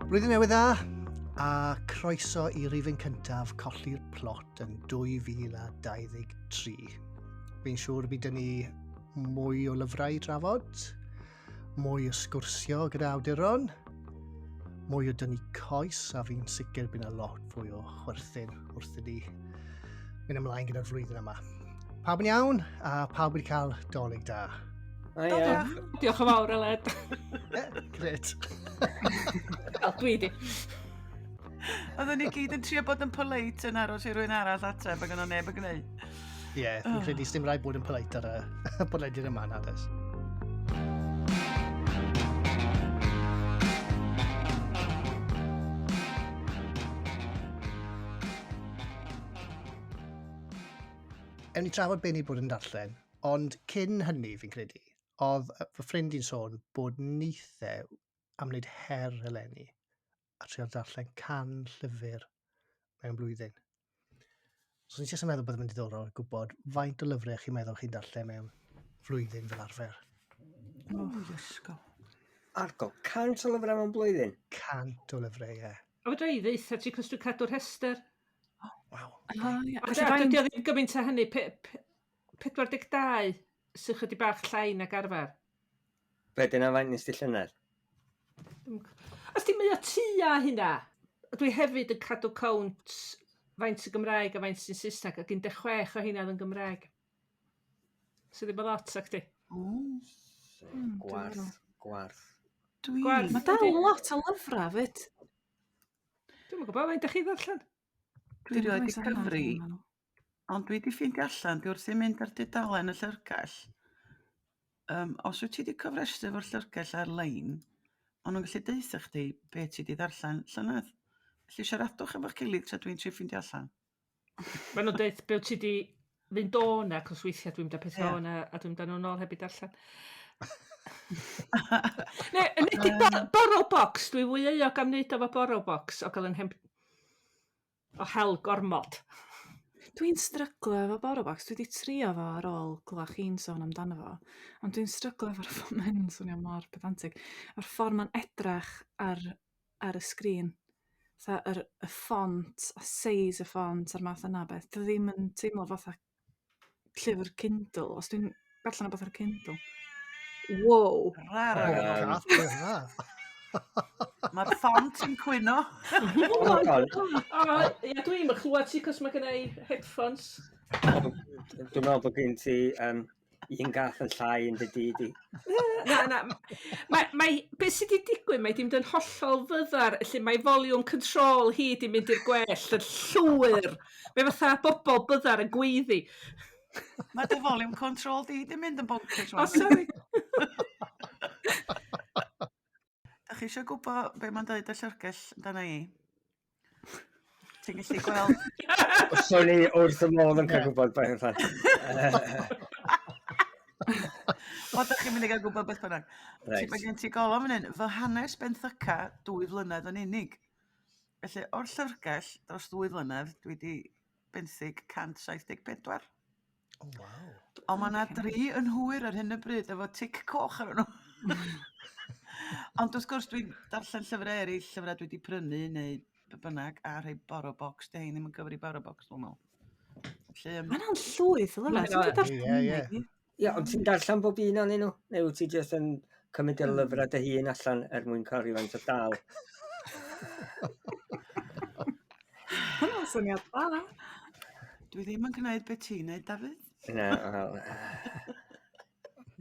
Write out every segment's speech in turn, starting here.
Blwyddyn newydd dda, a croeso i rifyn cyntaf Colli'r Plot yn 2023. Fi'n siŵr bydd dyn ni mwy o lyfrau i drafod, mwy o sgwrsio gyda awduron, mwy o dynnu coes, a fi'n sicr bydd yna lot fwy o chwerthin wrth i ni mynd ymlaen gyda'r flwyddyn yma. Pawb yn iawn, a pawb wedi cael dolyg da. O, ie. Diolch yn fawr, Aled. Gret. Wel, dwi di. Oedden ni gyd yn trio bod yn polite yn aros i rywun arall ateb ac yna neb yn gwneud. Ie, yeah, fi'n credu sdim rhaid bod yn polite ar y podlediad yma, na does. Ewn ni trafod be ni bod yn darllen, ond cyn hynny, fi'n credu, oedd fy ffrind i'n sôn bod nithe am wneud her eleni a trio darllen can llyfr mewn blwyddyn. So ni'n jyst yn meddwl bod yn diddorol gwybod faint o lyfrau chi'n meddwl chi'n darllen mewn flwyddyn fel arfer. O, ysgol. Argol, 100 o lyfrau mewn blwyddyn? 100 o lyfrau, ie. Yeah. A fedra i ddeutha ti, cos dwi'n cadw'r rhestr. Waw. Oh, yeah. A dydy o ddim gymaint â hynny, 42 sy'n chydig bach llai nag arfer. Be, dyna faint nes di llynedd? Os di mae o tua hynna, dwi hefyd yn cadw cownt faint sy'n Gymraeg a faint sy'n Saesneg, ac 16 o hynna yn Gymraeg. So ddim yn lot, ac di. Gwarth, gwarth. Dwi... Gwarth. Mae dal lot o lyfrau fyd. Dwi'm yn gwybod, faint ydych chi ddarllen? Dwi rioed 'di cyfri, ond dwi 'di ffeindio allan, dwi wrthi'n mynd ar dudalen y llyfrgell, os wyt ti 'di cofrestru efo'r llyfrgell ar-lein, maen nhw'n gallu deutha chdi be ti 'di ddarllen llynedd. Felly siaradwch efo'ch gilydd tra dwi'n trio ffeindio allan. Maen nhw'n deud be wyt ti 'di fynd o 'na, cos weithiau dwi'n mynd â pethau o 'na a dwi'n mynd â nhw'n ôl heb i darllen. Neu, yn wedi borrow box, dwi fwy euog am wneud efo borrow box o gael yn hem... o hel gormod. Dwi'n stryglo efo borrow box. Dwi wedi trio fo ar ôl glywed chi'n sôn amdano fo. Ond dwi'n stryglo efo'r ffordd mae'n swnio mor pedantic. O'r ffordd mae'n edrach ar, ar y sgrin. Fatha yr, y ffont a seis y ffont a'r math yna o beth. Dwi ddim yn teimlo fatha llyfr Kindle. Os dwi'n darllen rhywbeth ar Kindle. Wow! Rar o Gath, be hwnna? Mae'r ffont yn cwyno. Hold on. O, ia, dwi'n mynd clywed ti, cos mae gen i headphones. Dwi'n meddwl bod gen ti un gath yn llai yn dy dŷ di. Na, na. Mae, mae, beth sydd wedi digwydd, mae di mynd yn hollol fyddar, felly mae volume control hi di mynd i'r gwell yn llwyr. Mae fatha bobl byddar yn gweiddi. Mae dy volume control di di mynd yn bonkers. O, sorry. Da chi eisiau gwybod be mae'n dweud y llyfrgell amdana i? Ti'n gallu gweld... Swn i wrth y modd yn cael gwybod beth yw'n O, da chi'n mynd i gael gwybod beth bynnag. Reit. Mae gen ti golofn fan hyn, fy hanes benthyca 2 flynedd yn unig. Felly, o'r llyfrgell dros 2 flynedd, dwi wedi benthyg 174. Oh, waw. Ond mae yna dri yn hwyr ar hyn o bryd efo tic coch arnyn nhw. Ond wrth gwrs dwi'n darllen llyfrau eraill, llyfrau dwi wedi prynu neu be bynnag, a rhai borrow box, de hein ddim yn gyfri borrow box dwi'n meddwl. Felly, Mae hwnna'n llwyth o lyfrau. Ti'n darllen Ie, ie. hynny? Ie, ond ti'n darllen bob un ohonyn nhw? Neu wyt ti jyst yn cymryd y lyfrau dy hun allan er mwyn cael rhywfaint o dal? Hwnna'n syniad da. Dwi ddim yn gwneud beth ti'n neud, Dafydd. Na, wel...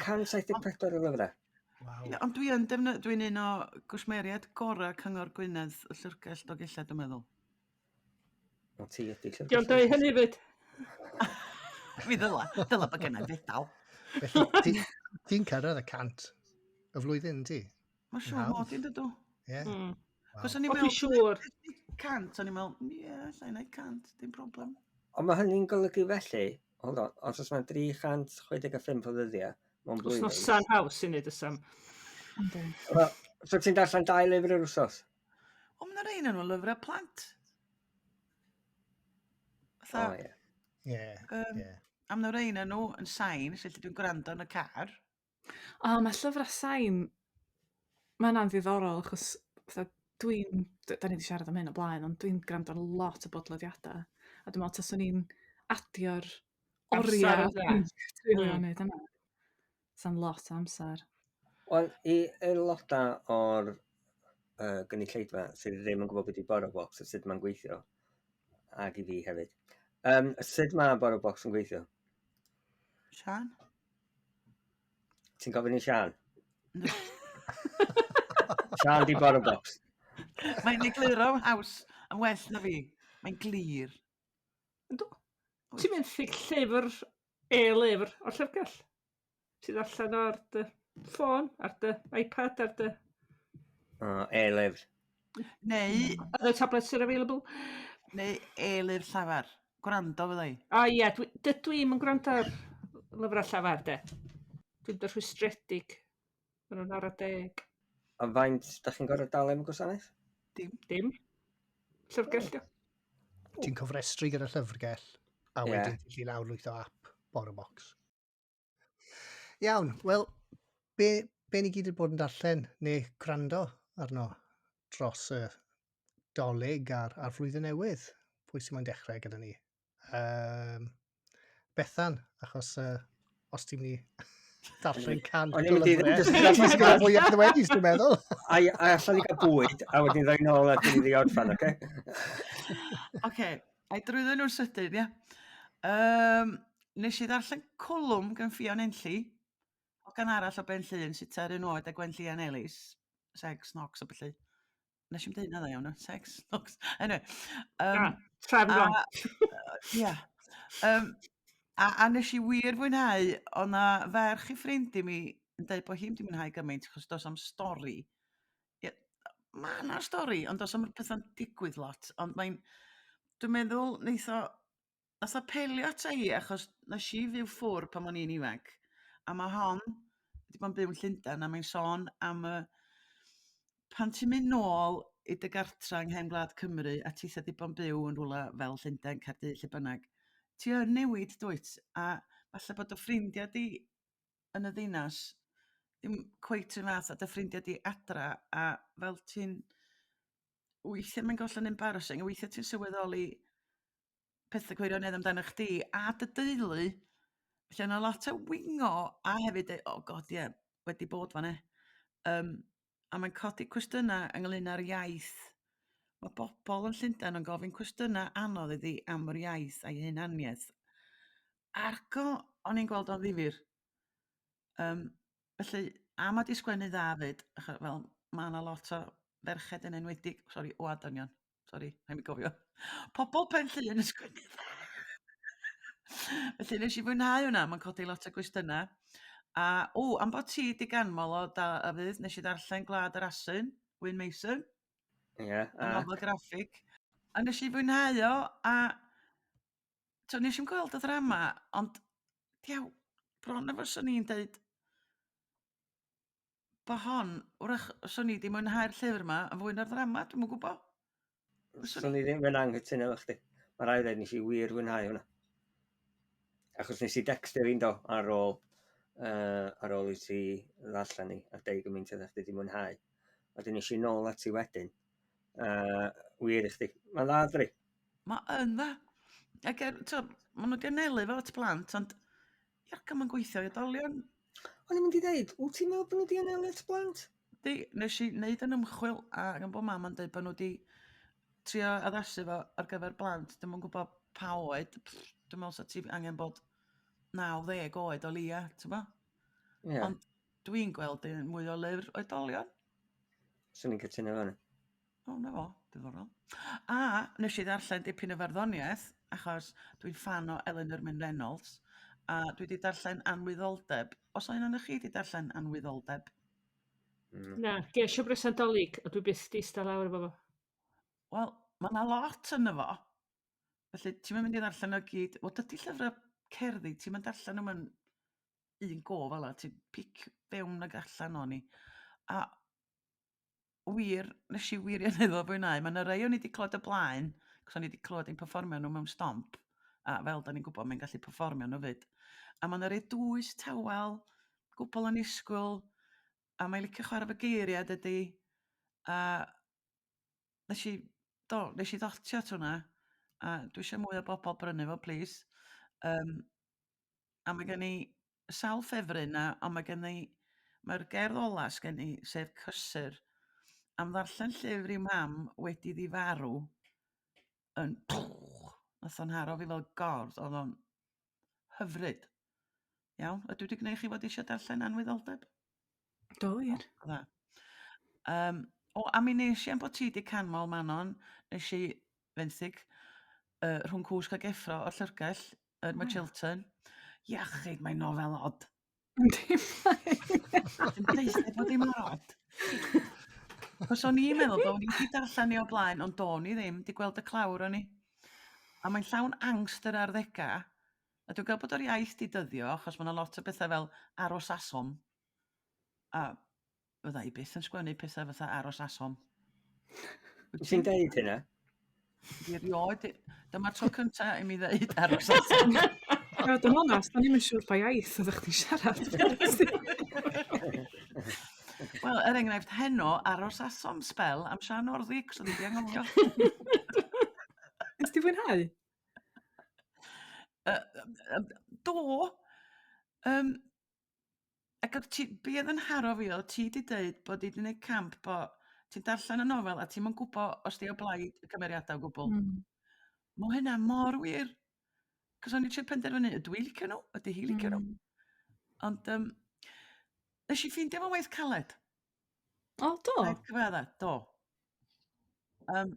174 o lyfrau. Waw. Ie, ond dwi yn defny- dwi'n un o gwsmeriaid gorau Cyngor Gwynedd y Llyfrgell Dolgellau, dwi'n meddwl. O, ti ydi llyfrgell. Dio'n dweud hynny fyd. Mi ddyla, dyla bod gennau fedal. Felly, ti'n cyrraedd y 100 y flwyddyn, ti? Mae'n siŵr Hawdd. mod i'n dydw. Ie. Cos o'n i'n O, dwi'n meddwl, siŵr. 100, o'n i'n meddwl, ie, alla i wneud 100, dim problem. Ond mae hynny'n golygu felly, hold on, os oes mae'n 365 o ddyddiau mewn blwyddyn. Wythnosa'n haws i wneud y sam. Yndi. Wel, so ti'n darllen dau lyfr yr wsos? O, mae'n rhain yn lyfrau plant. O, Fatha, ie. Ie, ie. am na rhain yn nhw yn sain, felly dwi'n gwrando yn y car. O, mae llyfrau sain, mae hynna'n ddiddorol achos fatha, Dwi'n, da ni wedi siarad am hyn o blaen, ond dwi'n gwrando ar lot o bodlediadau. A dwi'n meddwl taswn i'n adio'r oriau Amser yna. treulio yn neud yna. Sa'n lot o amser. Wel, i aelodau o'r gynulleidfa sydd ddim yn gwybod beth yw BorrowBox a sut mae'n gweithio, ac i fi hefyd. Sut mae BorrowBox yn gweithio? Sian? Ti'n gofyn i Sian? Yndw. Sian di BorrowBox. Mae'n egluro yn haws yn well na fi. Mae'n glir. Yndw. Ti'n benthyg llyfr, e-lyfr o'r llyfrgell. Ti'n darllen o ar dy ffôn, ar dy iPad, ar dy... O, e-lyfr. Neu... Other tablets are available. Neu e-lyfr llafar. Gwrando fydda i. O ie, dydw i'm yn gwrando ar lyfrau llafar, de. Dwi'n dy rhwystredig. Maen nhw'n ara deg. A faint da chi'n gorfod dalu am y gwasanaeth? Dim. Dim. Llyfrgell, dio. Ti'n cofrestru gyda llyfrgell, a wedyn ti'n gallu lawrlwytho app BorrowBox. Iawn, wel, be ni gyd wedi bod yn darllen neu gwrando arno dros y Dolig a'r flwyddyn newydd? Pwy sy'n moyn dechrau gyda ni? Bethan, achos os ti'n mynd i darllen 100 O'n i'n mynd i o lyfrau, jyst ti'n cael fwy o ddweud, dwi'n meddwl. A allan i gael bwyd, a wedyn ddoi nôl a dyn ni orffan, oce? Oce, a i drwyddo nhw'n sydyn, ia. Nes i ddarllen cwlwm gan Ffion Enlli, o gan arall o Ben Llŷn, sydd tua'r un oed â Gwen Llian Ellis, Sex, Knox a ballu. Nes i'm deud hynna dda iawn, no? Sex, Knox. Anyway. Trefn wrong. Ia. A nes i wir fwynhau, o' 'na ferch i ffrind i mi yn deud bod hi'm 'di mwynhau gymaint achos does 'na'm stori. Ie, ma' 'na stori, ond does 'na'm pethau'n digwydd lot. Ond mae'n, dwi'n meddwl neith o, nath o apelio ata i achos nes i fyw ffwr pan o'n i'n ifanc. A ma' hon wedi bod yn byw yn Llundain a mae'n sôn am y pan ti'n mynd nôl i dy gartra yng nghefn gwlad Cymru a titha 'di bod yn byw yn rhywle fel Llundain, Caerdydd, lle bynnag, ti yn newid, dwyt? A falle bod dy ffrindiau di yn y ddinas ddim cweit yr un fath a dy ffrindiau di adra, a fel ti'n weithiau mae'n gollen embarrassing, a weithiau ti'n sylweddoli pethau gwirionedd amdano chdi a dy deulu. Felly yna lot o wingo a hefyd deud, oh god ie, wedi bod fan 'na. A mae'n codi cwestiynau ynglyn â'r iaith. Mae bobl yn Llundain yn gofyn cwestiynau anodd iddi am yr iaith a'i hunaniaeth. Argo, o'n i'n gweld o'n ddifyr. Felly, a mae 'di sgwennu dda 'fyd, achos fel ma' 'na lot o ferched yn enwedig, sori, o a dynion, sori, rhaid mi gofio. Pobl Pen Llŷn yn sgwennu dda. Felly nes i fwynhau hwnna, mae'n codi lot o gwestiynau. A, o, am bod ti 'di ganmol o da a fydd, nes i ddarllen Gwlad yr Asyn, Wyn Mason. Ie, Y a nofel graffig. A nes i fwynhau o, a to, nes i'm gweld y ddrama, ond diaw, bron a fyswn i'n deud bo hon, wrach, swn i 'di mwynhau'r llyfr yma yn fwy na'r ddrama, dwi'm yn gwybod. Fyswn Swn i ddim yn anghytuno efo chdi. Mae rhaid dweud nes i wir fwynhau hwnna. Achos nes i decstio fi'n do ar ôl i ti ddarllen ni a deud gymaint oedd chdi 'di mwynhau. A wedyn nes i nôl ati wedyn. Wir i chdi. Mae'n dda, dri. Mae yn dda. Ac er, t'o, ma' nhw 'di anelu fo at blant, ond iarga mae'n gweithio i oedolion. O'n i'n mynd i ddeud, wyt ti'n meddwl bod nhw 'di anelu at blant? Di, nes i wneud yn ymchwil a gan bod mam yn deud bod nhw 'di trio addasu fo ar gyfer blant. Dwi'm yn gwybod pa oed. Pff, dwi'n meddwl sa ti angen bod 90 oed o leia, ti'n bo? Ond dwi'n gweld un mwy o lyfr oedolion. Swn i'n cytuno efo hynny. O, na fo, diddorol. A nes i ddarllen dipyn o farddoniaeth, achos dwi'n ffan o Elinor Wyn Reynolds, a dwi wedi darllen Anwyddoldeb. Os oes un ohonoch chi wedi darllen Anwyddoldeb? Na, ges i o bresant Dolig, a dwi byth 'di ista lawr efo fo. Wel, mae 'na lot yno fo. Felly, ti'm yn mynd i ddarllen o gyd. Wel, dydy llyfrau cerddi, ti'm yn darllen nhw mewn un go fel 'a, ti'n pic fewn ag allan o'n i. A wir, nes i wirioneddol fwynhau. Mae 'na rai o'n i 'di clywed o blaen, cos o'n i 'di clywed hi'n perfformio nhw mewn stomp, a fel da ni'n gwybod, mae'n gallu perfformio nhw 'fyd. A mae 'na rai dwys, tawel, gwbl annisgwyl, a mae'n licio chwarae efo geiriau, dydy. A Nes i, do, nes i ddotio at hwnna, a dwi eisiau mwy o bobl brynu fo, please. Um, a mae gen i sawl ffefryn na, ond mae gen i, mae'r gerdd ola sgen i, sef Cysur, am ddarllen llyfr i mam wedi iddi farw, yn nath o'n haro fi fel gordd, oedd o'n hyfryd. Iawn, ydw i wedi gwneud chi fod eisiau darllen Anwyddoldeb? Do, wir. Dda. Um, o, a mi nes i am bod ti wedi canmol Manon, nes i fenthyg Rhwng Cwsg ac Effro o'r llyfrgell yn oh, Chiltern. Iechyd, mae'n nofel od. Yndi, mae. Dwi'n deud bod hi mor od. Cos o'n i'n meddwl bod o'n i wedi darllen ni o blaen, ond do'n i ddim, di gweld y clawr o'n i. A mae'n llawn angst yr arddegau. A dwi'n gweld bod o'r iaith di dyddio, achos mae yna lot o bethau fel aros asom. A fydda i byth yn sgwennu pethau fatha aros asom. Wyt ti'n deud hynna? Dwi erioed... Dyma'r tro cyntaf i mi ddeud aros asom. A fod yn onast, o'n i'm yn siŵr pa iaith oeddech chdi'n siarad. Wel, er enghraifft, heno aros asom sbel am Sian Orddi, cos oedd hi 'di anghofio. Nes di fwynhau? Do. Um, ac oedd ti, be oedd yn haro fi oedd ti 'di deud bod i 'di gwneud camp bo ti'n darllen y nofel a ti'm yn gwybod os di o blaid y cymeriadau o gwbl. Mae hynna mor wir. Cos o'n i'n trio penderfynu, ydw i licio nhw? Ydy hi licio nhw? Ond um, nes i ffeindio fo'n waith caled. O, do? Rhaid cyfadda, do. Um,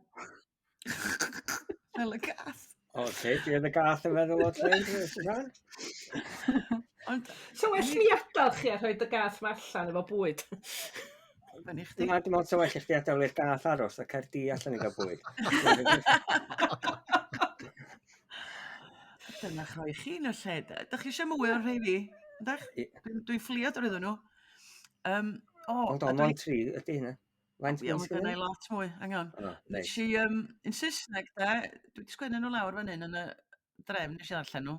fel y gath. O, te, dwi oedd y gath yn feddwl o tre, Sian? Ond... So well ni adael chi a rhoi y gath ma allan efo bwyd. Fyny chdi. Na, dim ond so well i chdi adael i'r gath aros a cer di allan i gael bwyd. Dyna chroi chi yn y lle. Dych chi eisiau mwy o'r rhai fi? Ydych? Dwi'n dwi fflio drwyddyn nhw. Um, o, Ond o, mond tri ydy hynna. Faint mwy sydd Mae lot mwy, hang on. Oh, nice. Nes i, yn Saesneg de, dwi wedi sgwennu nhw lawr fan hyn yn y drefn nes i ddarllen nhw.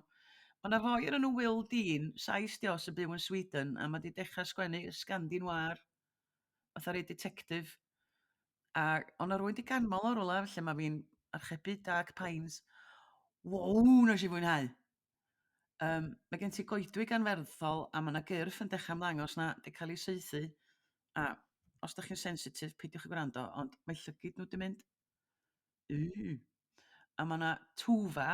Mae yna foi o'r enw Will Dean, Sais di o sy'n byw yn Sweden, a mae wedi dechrau sgwennu Scandi Noir, fatha rei detective. A ond na rwy'n di ganmol o rwla, felly mae fi'n archebu Dark Pines. Wow, nes i fwynhau. Um, mae gen ti goedwig anferthol a mae yna gyrff yn dechrau ymddangos na di cael ei saethu. A os da chi'n sensitif, peidiwch i gwrando, ond mae llygid nhw di mynd. Yy. A mae yna Tuva,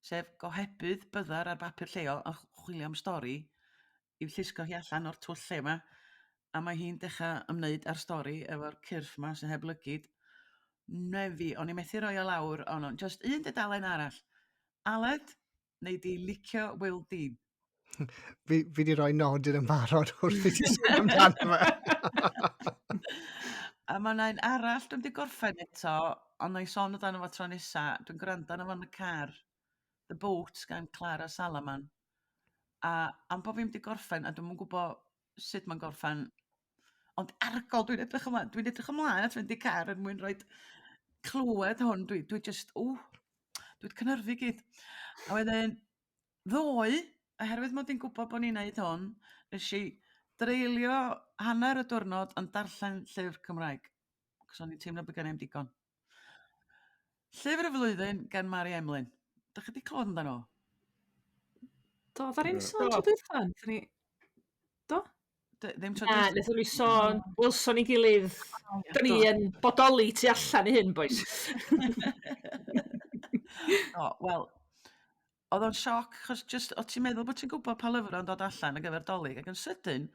sef gohebydd byddar ar bapur lleol yn chwilio am stori i'w llusgo hi allan o'r twll lle yma. A mae hi'n dechrau ymwneud â'r stori efo'r cyrff yma sy'n heb lygid. Nefi, o'n i methu roi o lawr, ond o'n just un dudalen arall. Aled, neu di licio Will Dean? Fi, fi di roi nodyn yn barod wrth i ti sôn amdano fe. A mae yna un arall dwi'n di gorffen eto, ond na i sôn amdano fo tro nesa. Dwi'n gwrando arno fo yn y car. The Boat gan Clara Salaman. A am bod fi'n di gorffen, a dwi'm yn gwybod sut mae'n gorffen, ond argol, dwi'n edrych ymlaen, dwi'n edrych ymlaen at fynd i car er mwyn rhoi clywed hwn. Dwi, dwi just, ww, dwi wedi cynhyrfu gyd. A wedyn, ddoe, oherwydd mod i'n gwybod bod ni'n neud hwn, nes i dreulio hanner y diwrnod yn darllen llyfr Cymraeg. Cos o'n i'n teimlo bod gen i'm digon. Llyfr y Flwyddyn gan Mari Emlyn. Dych chi wedi clywed amdano? Do, ddaru ni sôn tro dwytha. Nathon ni... Do? Ddim tro Na, dwytha. wnaethon ni sôn, welson ni gilydd. Da ni yn bodoli tu allan i hyn, boys. O, wel, oedd o'n sioc, achos just, o ti'n meddwl bod ti'n gwybod pa lyfr o'n dod allan ar gyfer Dolig, ac yn sydyn,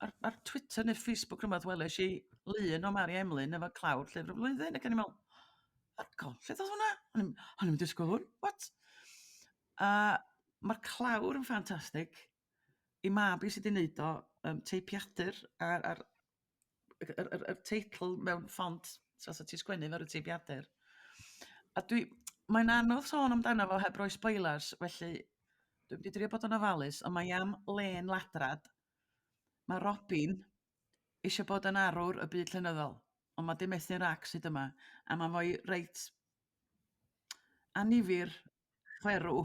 ar, ar Twitter neu Facebook rhywbeth weles i lun o Mari Emlyn efo clawr llyfr y flwyddyn, ac o'n i'n meddwl, argol, lle ddodd hwnna? O'n i'm o'n i'm yn disgwyl hwn, what? A mae'r clawr yn ffantastig. I mab i sydd wedi wneud o, um, teipiadur a'r, ar, yr, yr, yr, yr teitl mewn ffont, so os ti'n sgwennu fel y teipiadur. A dwi, mae'n anodd sôn amdano fo heb roi spoilers, felly dwi'n mynd i drio bod yn ofalus, ond mae am len ladrad. Mae Robin eisiau bod yn arwr y byd llenyddol, ond mae di methu'n rac sydd yma, a mae foi reit annifyr, chwerw,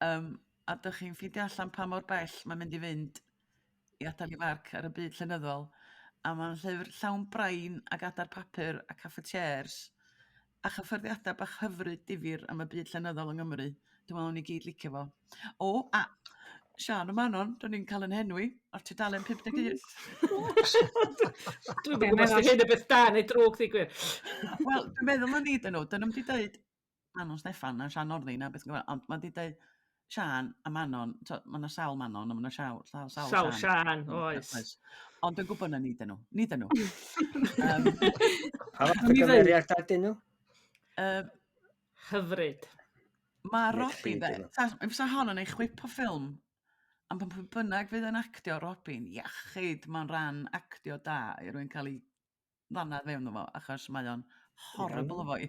um, a dych chi'n ffeindio allan pa mor bell mae'n mynd i fynd i adael i farc ar y byd llenyddol. A mae'n llyfr llawn brain ac adar papur a cafetiers a chyffyrddiadau bach hyfryd difyr am y byd llenyddol yng Nghymru. Dwi'n meddwl ni gyd licio fo. O, a Sian a Manon, do'n ni'n cael yn henwi ar tudalen 51. Dwi'n gwybod os 'di hyn yn beth da neu drwg ddeud gwir. Wel, dwi'n meddwl na ni dyn nhw. Dyn nhw'n di dweud Manon Steffan na Sian Northy na beth yn gwybod, ond mae'n di dweud Sian a Manon, mae yna sawl Manon, a mae yna sawl, sawl, sawl Sawl Sian, oes. Ond dwi'n gwybod na ni dyn nhw. Ni dyn nhw. Pa fath o gymeriad ydyn nhw? Hyfryd. Mae Robin, de, fysa hon yn ei chwip o ffilm, am pan pwy bynnag fydd yn actio Robin, iechyd, mae'n rhan actio da i rwy'n cael ei ddannedd fewn fo, achos mae o'n horrible o foi.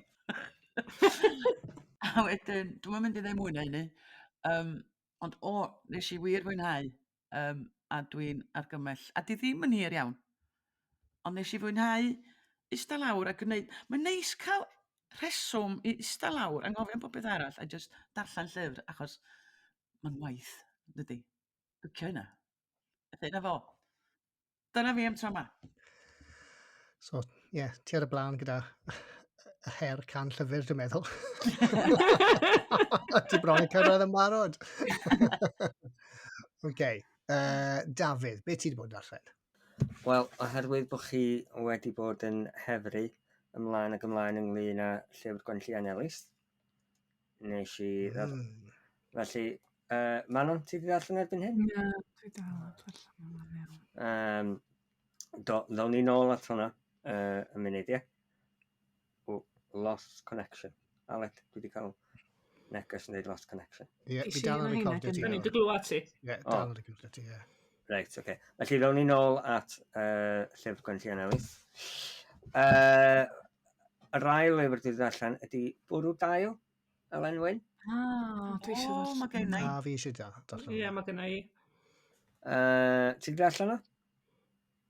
A wedyn, dwi'm yn mynd i ddeud mwy na hynny, ond o, nes i wir fwynhau, a dwi'n argymell, a di ddim yn hir iawn, ond nes i fwynhau ista lawr a gwneud, mae'n neis cael rheswm i ista lawr, anghofio am popeth arall, a jyst darllen llyfr, achos mae'n waith, dydy. Licio hynna. Felly, na fo. Dyna fi am tro yma. So, ie, yeah, ti ar y blaen gyda y her can llyfr, dwi'n meddwl. Ti bron yn cyrraedd yn barod. OK. Dafydd, beth ti wedi bod yn darllen? Wel, oherwydd bod chi wedi bod yn hefru ymlaen ac ymlaen ynglyn â llyfr Gwenllian Ellis, nes i... Felly, Manon, ti wedi darllen erbyn hyn? Na, dwi dal yn darllen hwnna, iawn. Do, ddown ni nôl at hwnna y munud, ie? O, lost connection. Aled, dwi wedi cael neges yn dweud lost connection. Ie, fi dal yn recordio ti. O'n i'n dy glwad ti. Ie, dal yn recordio ti, ie. Reit, oce. Okay. Felly, ddown ni nôl at llyfr Gwenllian Ellis. Yr ail lyfr dwi wedi darllen ydy Bwrw Dail, Elen Wyn. Ah, dwi eisiau darllen. O, mae gen i. A, fi eisiau darllen. Ie, mae gen i. Ti wedi darllen o?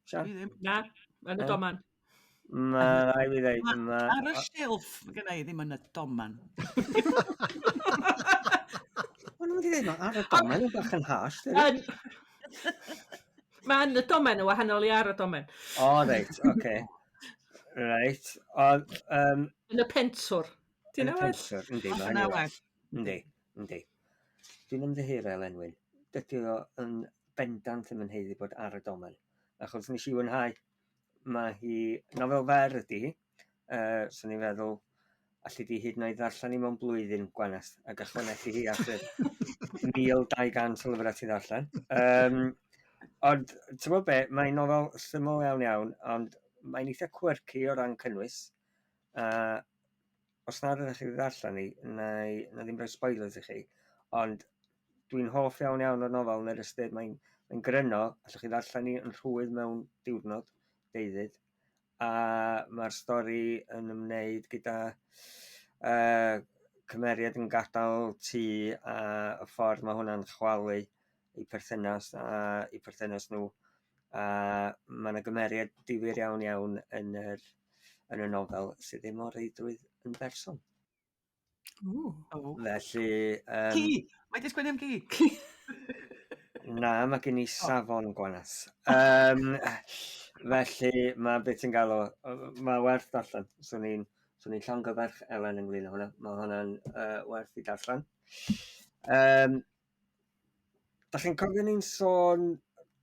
Sian? Dwi ddim. Na, yn y doman. Mae rhaid fi ddeud. Ar y shelf, mae gen i ddim yn y doman. O'n nhw'n dweud, ar y domen yn bach yn harsh. Mae yn y domen yn wahanol i ar y domen. O, reit, oce. Reit. Ond... Yn y pentwr. Yn y pentwr, yndi. Mae hynny well. Yndi, yndi. Dwi'n ymddiheuro, Elen Wyn. Dydy o yn bendant ddim yn haeddu bod ar y domen. Achos nes i fwynhau. Mae hi nofel fer ydy hi. Swn i'n feddwl allu di hyd yn oed ddarllen hi mewn blwyddyn, Gweneth, ac ychwanegu hi at y 1200 o lyfrau ti'n ddarllen. Ond, ti'n gwybod be, mae'n nofel syml iawn iawn, ond mae'n eitha quirky o ran cynnwys. Os nad ydych chi wedi ddarllen hi, na i na ddim rhoi spoilers i chi, ond dwi'n hoff iawn iawn o'r nofel yn yr ystyr, mae'n mae gryno, allwch chi ddarllen hi yn rhwydd mewn diwrnod, deuddydd, a mae'r stori yn ymwneud gyda cymeriad yn gadael tŷ a y ffordd mae hwnna'n chwalu eu perthynas a eu perthynas nhw, a mae yna gymeriad difyr iawn iawn yn yr, yn y nofel sydd ddim o reidrwydd yn berson. Ooh. Oh. Felly... Ci! Mae di sgwennu am gi! Na, mae gen i safon gwanas. Felly, mae beth ti'n galw, mae werth darllen. Swn i'n swn i'n llongyfarch Elen ynglyn â hwnna. Mae hwnna'n werth i darllen. Da chi'n cofio ni'n sôn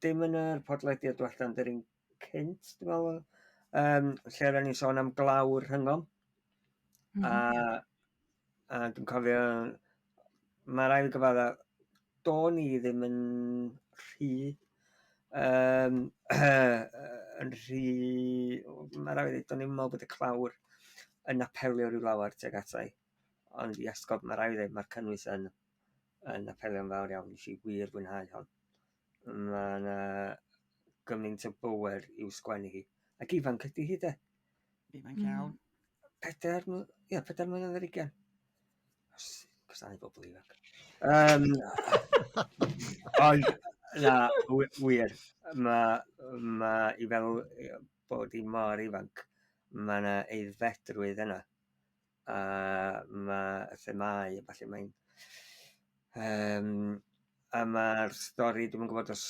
dim yn yr podlediad diwetha, ond yr un cynt, dwi'n meddwl, lle oedden ni'n sôn am glawr rhyngom. A dwi'n cofio, mae rhaid i gyfadda, do'n i ddim yn rhy, yn rhy, mae rhaid i ddweud, do'n i'n meddwl bod y clawr yn apelio rhyw lawer tuag ata i. Ond i esgob, mae rhaid i ddweud, mae'r cynnwys yn, yn apelio'n fawr iawn. Nes i wir fwynhau hon. Mae yna gymaint o bwer i'w sgwennu hi. Ac ifanc ydy hi de. Ifanc iawn. 4, ia, 4 mlynedd ar 20. Cos bobl ifanc. Ond, na, wir, mae i feddwl bod hi mor ifanc, mae yna aeddfedrwydd yna. A mae y themâu, falle mae'n... A mae'r stori, dwi'm yn gwybod os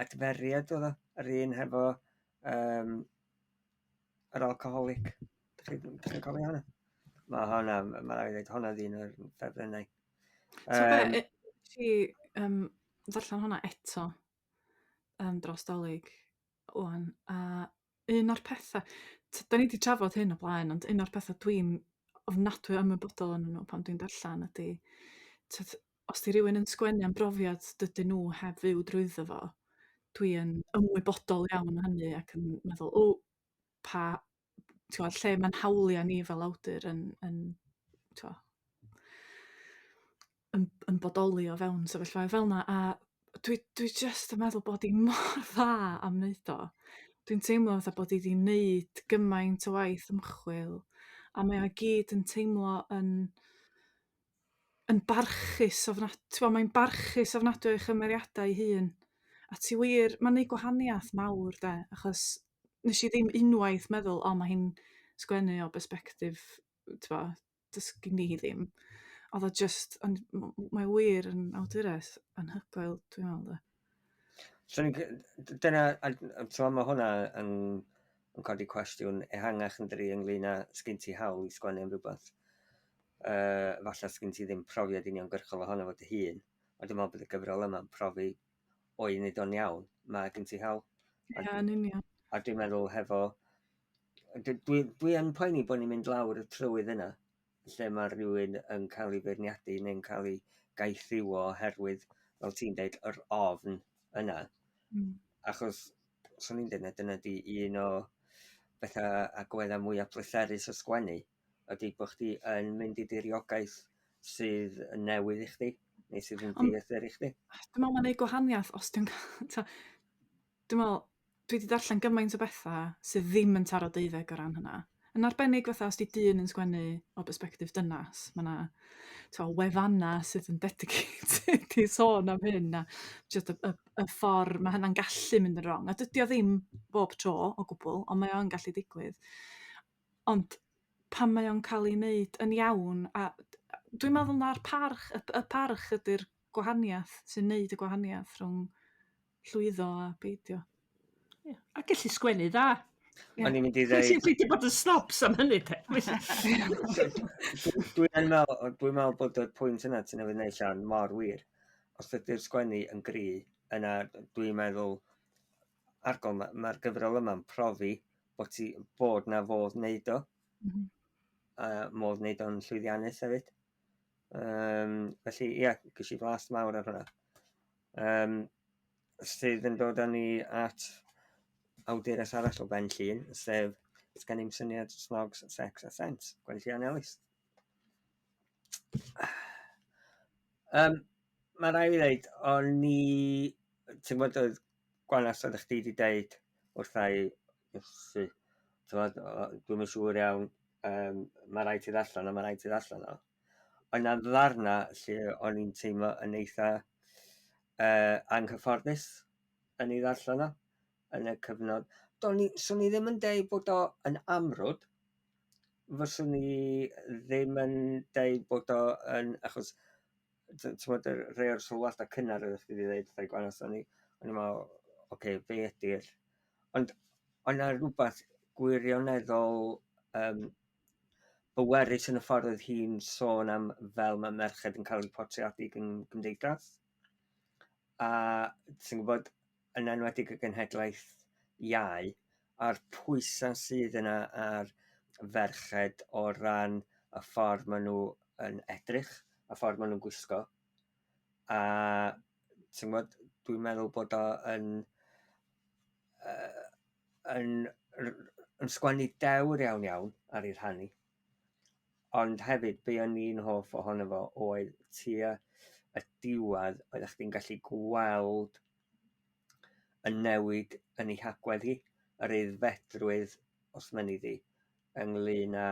adferiad oedd o, yr un hefo Yr alcoholic. Dych chi'n cofio hwnna? Mae hwnna, mae rhaid i ddweud, hwnna ddyn o'r ffefrynnau. So be, ti ddarllen hwnna eto dros Dolig ŵan, a un o'r pethau, da ni 'di trafod hyn o blaen, ond un o'r pethau dwi'n ofnadwy o ymwybodol ohonyn nhw pan dwi'n darllen ydy, t'od, os 'di rhywun yn sgwennu am brofiad dydyn nhw heb fyw drwyddo fo, dwi yn ymwybodol iawn o hynny ac yn meddwl, o, pa, t'wod, lle mae'n hawliau ni fel awdur yn t'wo', yn bodoli o fewn sefyllfaoedd fel 'na, a dwi jyst yn meddwl bod hi mor dda am wneud o. Dwi'n teimlo fatha bod hi 'di wneud gymaint o waith ymchwil, a mae o i gyd yn teimlo yn barchus t'mo' mae'n barchus ofnadwy o'i chymeriadau ei hun. A ti wir, mae'n neud gwahaniaeth mawr de, achos nes i ddim unwaith meddwl, o, mae hi'n sgwennu o bersbectif, t'mo', does gen i ddim. Oedd o just, ond mae wir yn awdures anhygoel, dwi'n meddwl de. So, dyna, a t'mo', mae hwnna yn codi cwestiwn ehangach yn dydi ynglyn â sgyn ti hawl i sgwennu am rhywbeth. Falle sgyn ti ddim profiad uniongyrchol ohono fo dy hun, ond dwi'n meddwl bod y gyfrol yma'n profi o'i wneud o'n iawn, mae gen ti hawl. Ie, yn union. A dwi'n meddwl hefo... Dwi yn poeni bod ni'n mynd lawr y trywydd yna, lle mae rhywun yn cael ei feirniadu neu'n cael ei gaethiwo oherwydd, fel ti'n deud, yr ofn yna. Achos, swn i'n deud na dyna di un o bethau agweddau mwyaf pleserus o sgwennu, ydy bod chdi yn mynd i diriogaeth sydd yn newydd i chdi, neu sydd yn dieithr i chdi. Dwi'n meddwl mae'n neud gwahaniaeth os ti'n dwi'n meddwl, dwi 'di darllen gymaint o bethau sydd ddim yn taro deuddeg o ran hynna. Yn arbennig fatha os 'di dyn yn sgwennu o bersbectif dynas, mae 'na wefanna sydd yn dedicated i sôn am hyn, a jyst y ffordd mae hynna'n gallu mynd yn wrong. A dydy o ddim bob tro o gwbl, ond mae o yn gallu digwydd. Ond pan mae o'n cael ei wneud yn iawn, a dwi'n meddwl na'r parch, y parch ydy'r gwahaniaeth sy'n neud y gwahaniaeth rhwng llwyddo a beidio. Ie. A gallu sgwennu dda. O'n i'n mynd i ddeud... Dwi wedi bod yn snobs am hynny, te. Dwi'n meddwl bod y pwynt yna ti'n newydd wneud, Sian, mor wir. Os ydy'r sgwennu yn gry, yna dwi'n meddwl, argol, mae'r gyfrol yma'n profi bod na fodd wneud o. A modd wneud o'n llwyddiannus hefyd. Felly, ie, ges i blas mawr ar hwnna. Sydd yn dod â ni at awdures arall o Ben Llŷn, sef Sgen i'm syniad, Snogs, Sex a Sense, Gwenllian Ellis. Mae rhaid i fi ddeud, o'n i, ti'n gwybod, oedd Gwanas, oeddech chdi wedi deud wrtha i, Iesu, ti'n gwybod, dwi'm yn siŵr iawn, mae rhaid ti ddarllen o, mae rhaid ti ddarllen o. Oedd 'na ddarna lle o'n i'n teimlo yn eitha anghyfforddus yn ei ddarllen o, yn y cyfnod. Swn i ddim yn deud bod o yn amrwd, fyswn i ddim yn deud bod o yn, achos ti'n gwbod, rhai o'r sylwadau cynnar oeddech chdi wedi ddeud wrtha i, Gwanas, o'n i'n meddwl, oce, be ydy'r... Ond oedd 'na rhywbeth gwirioneddol bwerus yn y ffordd oedd hi'n sôn am fel mae merched yn cael eu portreadu gan gymdeithas. A ti'n gwybod, yn enwedig y genhedlaeth iau, a'r pwysau sydd yna ar ferched o ran y ffordd maen nhw yn edrych, y ffordd maen nhw'n gwisgo. A ti'n gwybod, dwi'n meddwl bod o yn sgwennu dewr iawn iawn ar ei rhan hi. Ond hefyd, be o'n i'n hoff ohono fo oedd tua y diwedd oeddech chdi'n gallu gweld y newid yn ei hagwedd hi, yr aeddfedrwydd, os mynni di, ynglyn â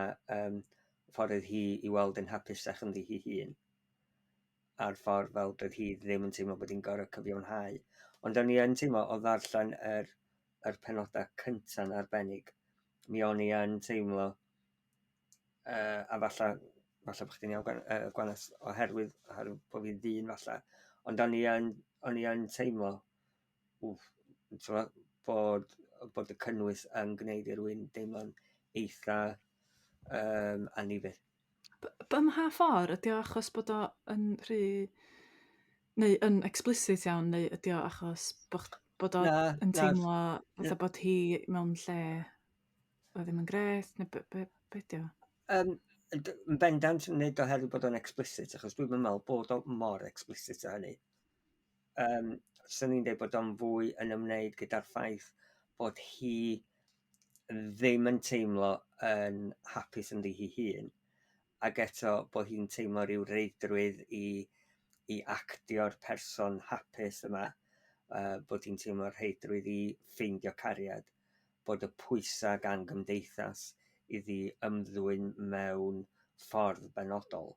ffordd oedd hi i weld yn hapusach ynddi hi hun, a'r ffordd fel doedd hi ddim yn teimlo bod hi'n gorfod cyfiawnhau. Ond o'n i yn teimlo o ddarllen yr penodau cynta'n arbennig, mi o'n i yn teimlo, a falle bod chdi'n iawn, Gwanas, oherwydd bod fi'n ddyn falle, ond o'n i yn teimlo, wff, bod, bod y cynnwys yn gwneud i rywun deimlo'n eitha annifyr. Ym mha ffordd? Ydy o achos bod o yn rhy... neu yn explicit iawn, neu ydy o achos bod o Na, yn na. teimlo fatha bod hi mewn lle oedd ddim yn grêt, neu be ydy o? Yn bendant nid oherwydd bod o'n explicit, achos dwi'n meddwl bod o mor explicit â hynny. Swn i'n dweud bod o'n fwy yn ymwneud gyda'r ffaith bod hi ddim yn teimlo yn hapus ynddi hi hun, ac eto bod hi'n teimlo rhyw reidrwydd i actio'r person hapus yma, bod hi'n teimlo rheidrwydd i ffeindio cariad, bod y pwysau gan gymdeithas iddi ymddwyn mewn ffordd benodol.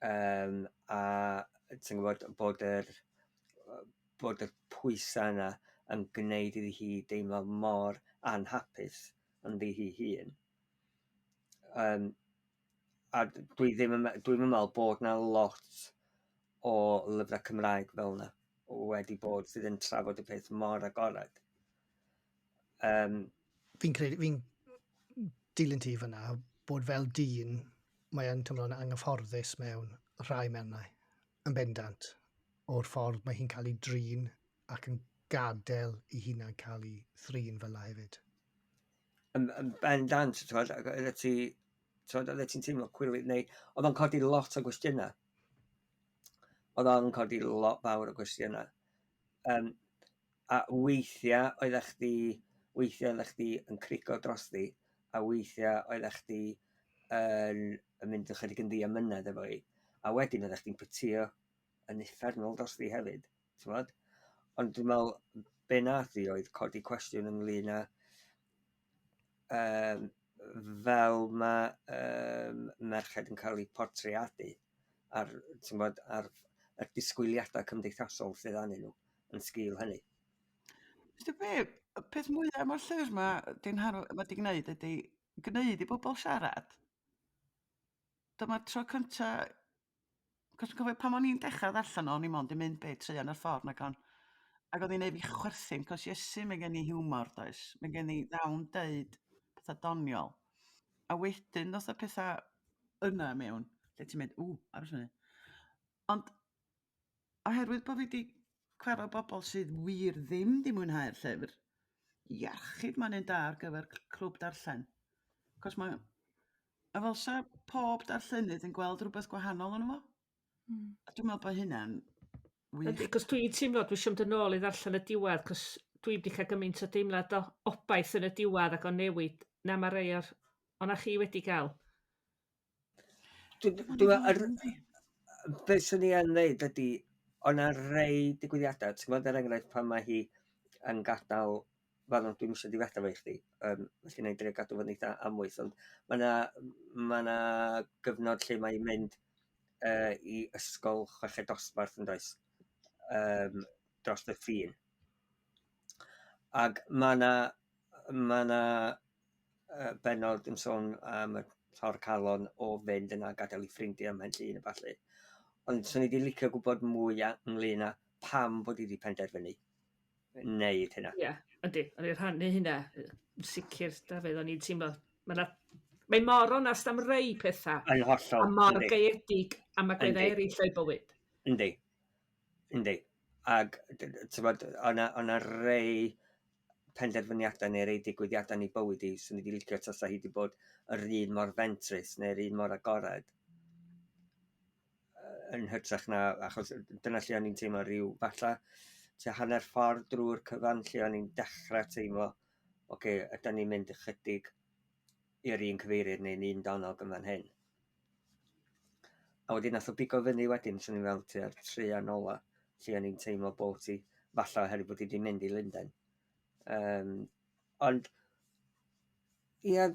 A ti'n gwybod bod y pwysau yna yn gwneud iddi hi deimlo mor anhapus ynddi hi hun. A dwi ddim yn dwi'm yn meddwl bod 'na lot o lyfrau Cymraeg fel 'na wedi bod sydd yn trafod y peth mor agored. Fi'n credu, fi'n dilyn ti fyna, bod fel dyn, mae yn teimlo'n anghyfforddus mewn rhai mannau, yn bendant, o'r ffordd mae hi'n cael ei drin ac yn gadael i hunan cael ei thrin fel 'na hefyd. Yn bendant, t'wod, ac oeddet ti, t'wod, oeddet ti'n teimlo cwilydd, neu oedd o'n codi lot o gwestiynau. Oedd o'n codi lot fawr o gwestiynau. A weithiau oeddech chdi, weithiau oeddech chdi yn crigo drosti, a weithiau oeddech chdi yn mynd ychydig yn ddiamynedd efo hi. A wedyn oeddech chdi'n pytio yn uffernol drosti hefyd, t'mod? Ond dwi'n meddwl be nath hi oedd codi cwestiwn ynglyn â fel ma' merched yn cael eu portreadu ar, ti'n gwbod, ar y disgwyliadau cymdeithasol sydd arnyn nhw yn sgil hynny. Vysdi be, y peth mwyaf mae'r llyfr ma di'n ma 'di gwneud ydy gwneud i bobl siarad. Dyma'r tro cynta, cos dwi'n cofio pan o'n i'n dechrau ddarllen o, o'n i mond yn mynd be, traean o'r ffordd nag on. Ac oedd hi'n neud fi chwerthin, cos Iesu, mae gen i hiwmor, does? Mae gen i ddawn deud pethau doniol. A wedyn ddoth y pethau yna mewn, lle ti'n mynd, ww, aros fyny. Ond oherwydd bod fi wedi cwarfod bobl sydd wir ddim 'di mwynhau'r llyfr, iachyd mae'n un da ar gyfer clwb darllen. Cos mae... A fel sa pob darllenydd yn gweld rhywbeth gwahanol yno fo. A dwi'n meddwl bod hynna'n wych. Yndi, cos dwi'n teimlo dwi eisiau mynd yn ôl i ddarllen y diwedd, cos dwi wedi cael gymaint o deimlad o obaith yn y diwedd ac o newid na mae rei o'r... O na chi wedi cael. Dwi'n meddwl, be swn i yn ddeud ydy, o' 'na rei digwyddiadau, ti'n gwbod, er enghraifft pan mae hi yn gadael, fel dwi'm isio difetha fo i chdi, felly wna i drio gadw fo'n eitha amwys, ond ma' 'na gyfnod lle mae'n mynd i ysgol chweched dosbarth, yn does, dros y ffin. Ac ma' 'na bennod yn sôn am y tor calon o fynd yna a gadael i ffrindiau ym Mhen Llŷn a ballu. Ond 'swn i 'di licio gwybod mwy ynglyn â pam bod hi 'di penderfynu wneud hynna. Ie, yndi, o'n i'n rhannu hynna, yn sicr, Dafydd, o'n i'n teimlo, mae mor onast am rei pethau, Yn hollol. a mor gaeedig am agweddau eraill o'i bywyd. Yndi. Ac, t'mod, o' 'na rei penderfyniadau neu rei digwyddiadau yn ei bywyd hi 'swn i 'di licio tasa hi 'di bod yr un mor fentrus neu'r un mor agored yn hytrach na, achos dyna lle o'n i'n teimlo rhyw, falle tua hanner ffordd drwy'r cyfan lle o'n i'n dechrau teimlo, oce, ydan ni'n mynd ychydig i'r un cyfeiriad neu'n un donog yn fan hyn. A wedyn nath o bigo fyny wedyn, swn i'n fel tua'r traean ola, lle o'n i'n teimlo bod hi, falle oherwydd bod hi 'di mynd i Lundain. Ond, ie,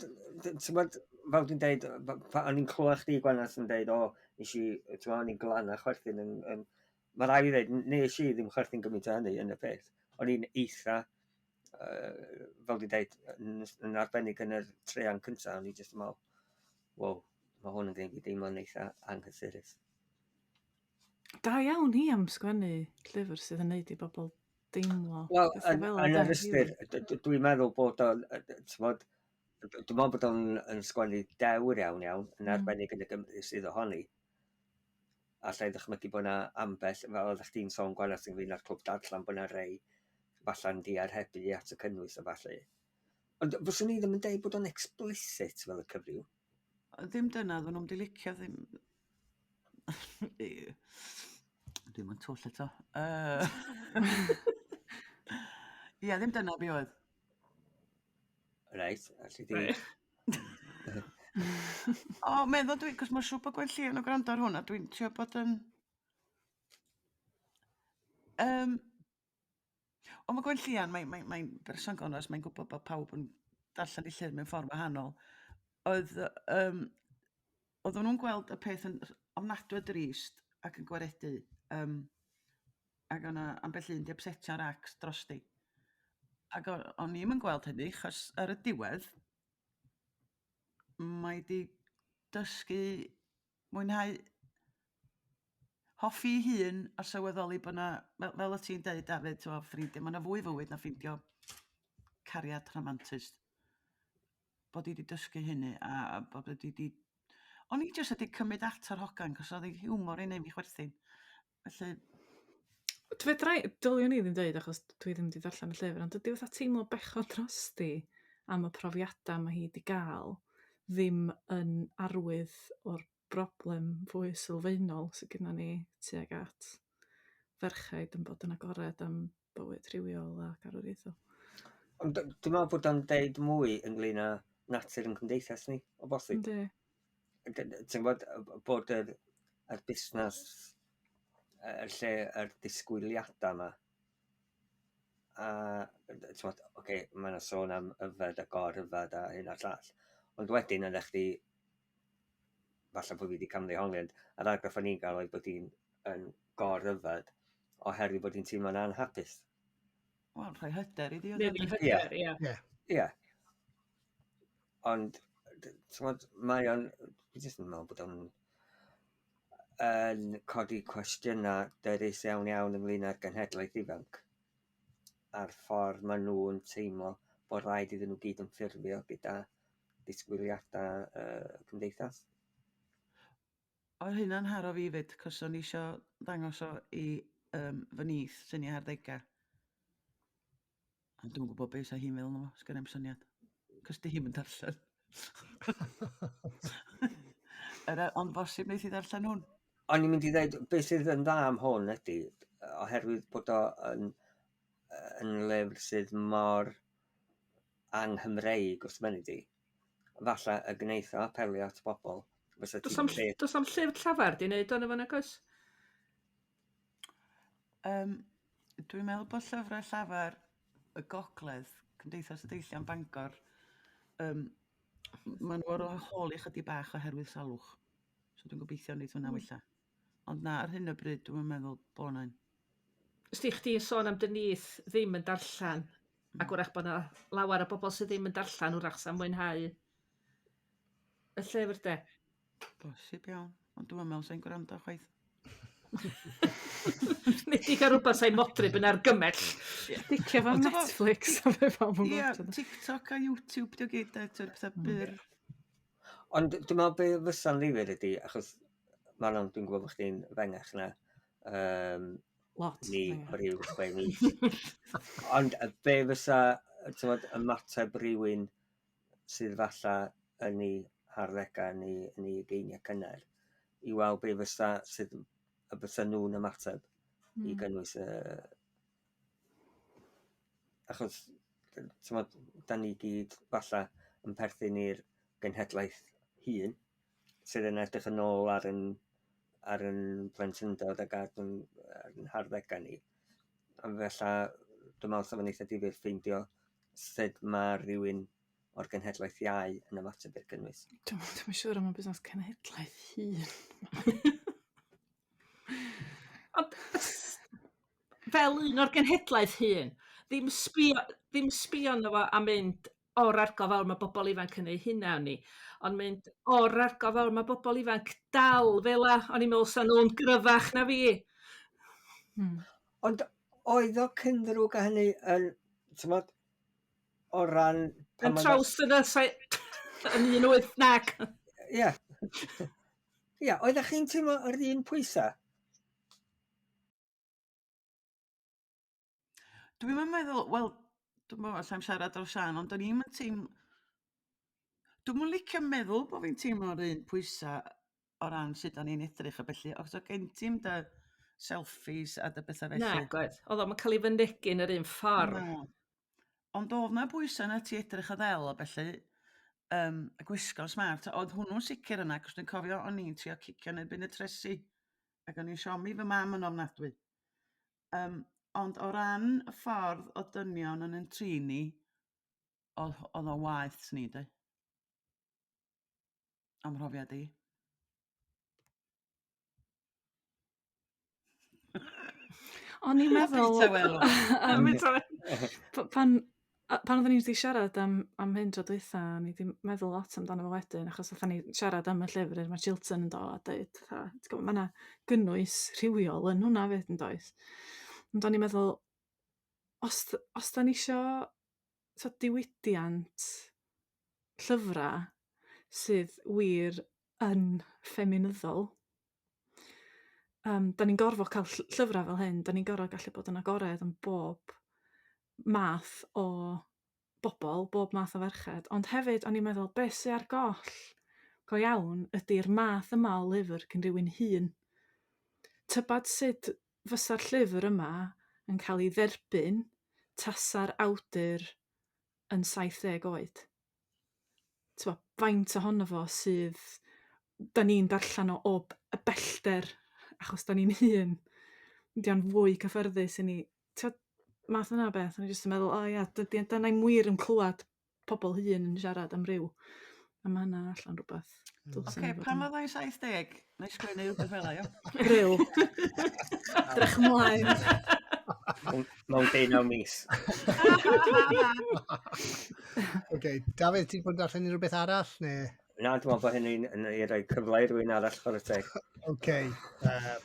t'mod, fel dwi'n deud, o'n i'n clywed chdi, Gwenallt, yn deud, o, nes i, t'mod, o'n i'n glan a chwerthin yn, ma' raid fi ddeud, nes i ddim chwerthin gymaint o hynny yn y peth. O'n i'n eitha, fel dwi'n deud, yn arbennig yn yr traean cynta, o'n i jyst yn meddwl, wow, mae hwn yn gwneud fi deimlo'n eitha anghysurus. Da iawn hi am sgwennu llyfr sydd yn neud i bobl deimlo. Wel, yn, yn yr ystyr, dwi'n meddwl bod o'n, t'mod, dwi'n meddwl bod o'n yn sgwennu dewr iawn iawn, yn arbennig yn y Gymru sydd ohoni. Alla i ddychmygu bod 'na ambell, fel oeddech chdi'n sôn Gwenallt ynglyn â'r clwb darllen, bod 'na rei falla'n diarhebu at y cynnwys a ballu. Ond fyswn i ddim yn deud bod o'n explicit fel y cyfryw. Ddim dyna oedden nhw'n di licio ddim... Dwi'm yn twll eto. Yy Ia, ddim dyna be oedd. Reit, alli di... O, meddwl dwi, cos mae'n siŵr bod Gwenllian yn gwrando ar hwn, a dwi'n trio bod yn... Um, ond mae Gwenllian, mae'n mae, mae berson gonest, mae'n gwybod bod pawb yn darllen ei llyfr mewn ffordd wahanol. Oedd, um, oedden nhw'n gweld y peth yn ofnadwy o drist ac yn gwaredu, um, ac o'na ambell un 'di ypsetio'r acs drosti. Ac o'n i'm yn gweld hynny, achos ar y diwedd, mae 'di dysgu mwynhau hoffi 'i hun a sylweddoli bod 'na, fel, fel o' ti'n deud Dafydd, t'mo' ffrindia, ma' 'na fwy fywyd na ffeindio cariad rhamantus. Bod 'i 'di dysgu hynny a bod wedi 'di... O'n i jyst wedi cymryd at yr hogan 'cos oedd ei hiwmor hi'n neud fi chwerthin. Felly... Fedra i... Dyliwn i ddim deud achos dwi ddim wedi darllen y llyfr, ond dydy fatha teimlo bechod drosti am y profiadau mae hi wedi gael ddim yn arwydd o'r broblem fwy sylfaenol sydd gennym ni tuag at ferchaid yn bod yn agored am bywyd rhywiol ac arwriaethol. Ond dwi'n meddwl bod o'n deud mwy ynglyn â natur yn cymdeithas ni, o bosib. Yndi. Ti'n gwybod bod yr, yr busnes, y lle, yr disgwyliadau yma, a ti'n gwybod, oce, okay, mae yna sôn am yfed a gor-yfed a hyn a'r llall, ond wedyn yna chdi, falle bod fi wedi camddehongli, ond yr argraff o'n i'n gael oedd bod hi'n yn gor-yfed oherwydd bod hi'n teimlo'n anhapus. Wel, rhoi hyder iddi oedd o. Hyder, ie. Ie. Ie. Ond, t'mod, mae o'n, dwi jyst yn meddwl bod o'n yn codi cwestiynau dyrys iawn iawn ynglyn â'r genhedlaeth ifanc a'r ffordd maen nhw'n teimlo bod rhaid iddyn nhw gyd yn ffurfio gyda disgwyliadau cymdeithas. Oedd hynna'n haro fi 'fyd, 'cos o'n i isio ddangos o i um, fy nith sy'n ei harddegau. Ond dwi'm yn gwybod beth sa hi'n feddwl fo, sgen i'm syniad. Cos di hi'm yn darllen. Yr, ond bosib wneith hi ddarllen hwn. O'n i'n mynd i ddweud, beth sydd yn dda am hwn ydy, oherwydd bod o yn, yn lyfr sydd mor anghymreig os mynnu di, falle y gwneith o apelio at bobl. Fysa Does am, does am llyfr llafar di wneud o'n efo nag oes? Um, dwi'n meddwl bod llyfrau llafar y Gogledd, Cymdeithas y Deillion Bangor, um, maen nhw ar ôl holi chydig bach oherwydd salwch. So dwi'n gobeithio wneud hwnna wella. Ond na, ar hyn o bryd, dwi'n meddwl bod yna un. Ys di chdi sôn am dy nith ddim yn darllen, ac wrach bod 'na lawer o bobl sydd ddim yn darllen wrach sa'n mwynhau y llyfr de. Bosib iawn, ond dwi'n meddwl sa'n gwrando chwaith. Nid i gael rhywbeth sa'i modryb yn argymell. Sticio fo Netflix a fe pawb yn Ie, TikTok a YouTube, dio gyd, de, ti'n pethau byr. Ond dwi'n meddwl be fysa'n ddifyr ydy, achos Manon, dwi'n gwybod bod chdi'n fengach na Lot. Ni o ryw 6 mis. Ond be fysa, t'mod, ymateb rhywun sydd falla yn ei harddegau neu yn ei ugeiniau cynnar i weld be fysa sydd y fysa nhw'n ymateb i gynnwys y... Achos, t'mod, da ni gyd falla yn perthyn i'r genhedlaeth hŷn sydd yn edrych yn ôl ar yn, ar yn plentyndod ac ar yn, ar yn harddegau ni. A felly, dwi'n meddwl sa fo'n eitha difyr ffeindio sut mae rhywun o'r genhedlaeth iau yn ymateb i'r cynnwys. Dwi'm yn siŵr am y busnes cenhedlaeth hŷn. Ond fel un o'r genhedlaeth hŷn, ddim sbio, ddim sbio arno fo a mynd o'r argof fawr mae bobl ifanc yn ei hunan ni, ond mynd o'r argof fawr mae bobl ifanc dal fel 'a. O'n i'n meddwl 'sa nhw'n gryfach na fi. Ond Oedd o cynddrwg a hynny yn, ti'mod, o ran... Yn traws yn y yn un wyth nag. Ie. Ie, oeddech chi'n teimlo yr un pwysau? Dwi'm yn meddwl, wel, dwi'm yn allai'm siarad dros Siân, ond o'n i'm yn teimlo... Dwi'm yn licio meddwl bod fi'n teimlo'r un pwysau o ran sut o'n i'n edrych a felly, os oedd gen ti'm dy selfies a dy bethau felly. Nag oedd. Oedd o'm yn cael ei fynegi yn yr un ffordd. Na. Ond oedd 'na bwysau na ti edrych yn ddel a felly, um, a gwisgo'n smart. Oedd hwnnw'n sicr yna, cos dwi'n cofio o'n i'n trio cicio yn erbyn y tresi, ac o'n i'n siomi fy mam yn ofnadwy. Um, ond o ran y ffordd o dynion yn yn trin ni, oedd, oedd o'n waeth, swn i'n dweud. Am mhrofiad i. O'n i'n meddwl... pan, pan oedden ni wedi siarad am, am hyn tro dwytha, o'n i wedi meddwl lot amdano fo wedyn, achos oedden ni siarad am y llyfr mae Chilton yn dod a dweud, mae yna gynnwys rhywiol yn hwnna fyd yn does. Ond o'n i'n meddwl, os, os da ni isio so, diwydiant llyfrau sydd wir yn ffeminyddol, um, da ni'n gorfod cael llyfrau fel hyn, da ni'n gorfod gallu bod yn agored am bob math o bobl, bob math o ferched, ond hefyd o'n i'n meddwl, beth sy ar goll go iawn ydy'r math yma o lyfr cyn rhywun hŷn. Tybad sut fysa'r llyfr yma yn cael ei dderbyn tasa'r awdur yn 70 oed? T'mo' faint ohono fo sydd 'dan ni'n darllen o o y bellter achos 'dan ni'n hŷn. Ydy o'n fwy cyffyrddus i ni? T'od math yna o beth. O'n i jyst yn meddwl o ia dydy dyna i'm wir yn clywed pobl hŷn yn siarad am ryw. A ma' hynna allan rhywbeth dylswn i fod pan fydda i'n 70, na i sgwennu rhywbeth fel 'a, iawn? Brill. Edrych ymlaen. Mewn deunaw mis. OK, Dafydd, ti'n bod yn darllen unrhyw beth arall, neu? Na, dwi'n meddwl bod hynny'n yn ei roi cyfle i rywun arall chwarae teg. OK,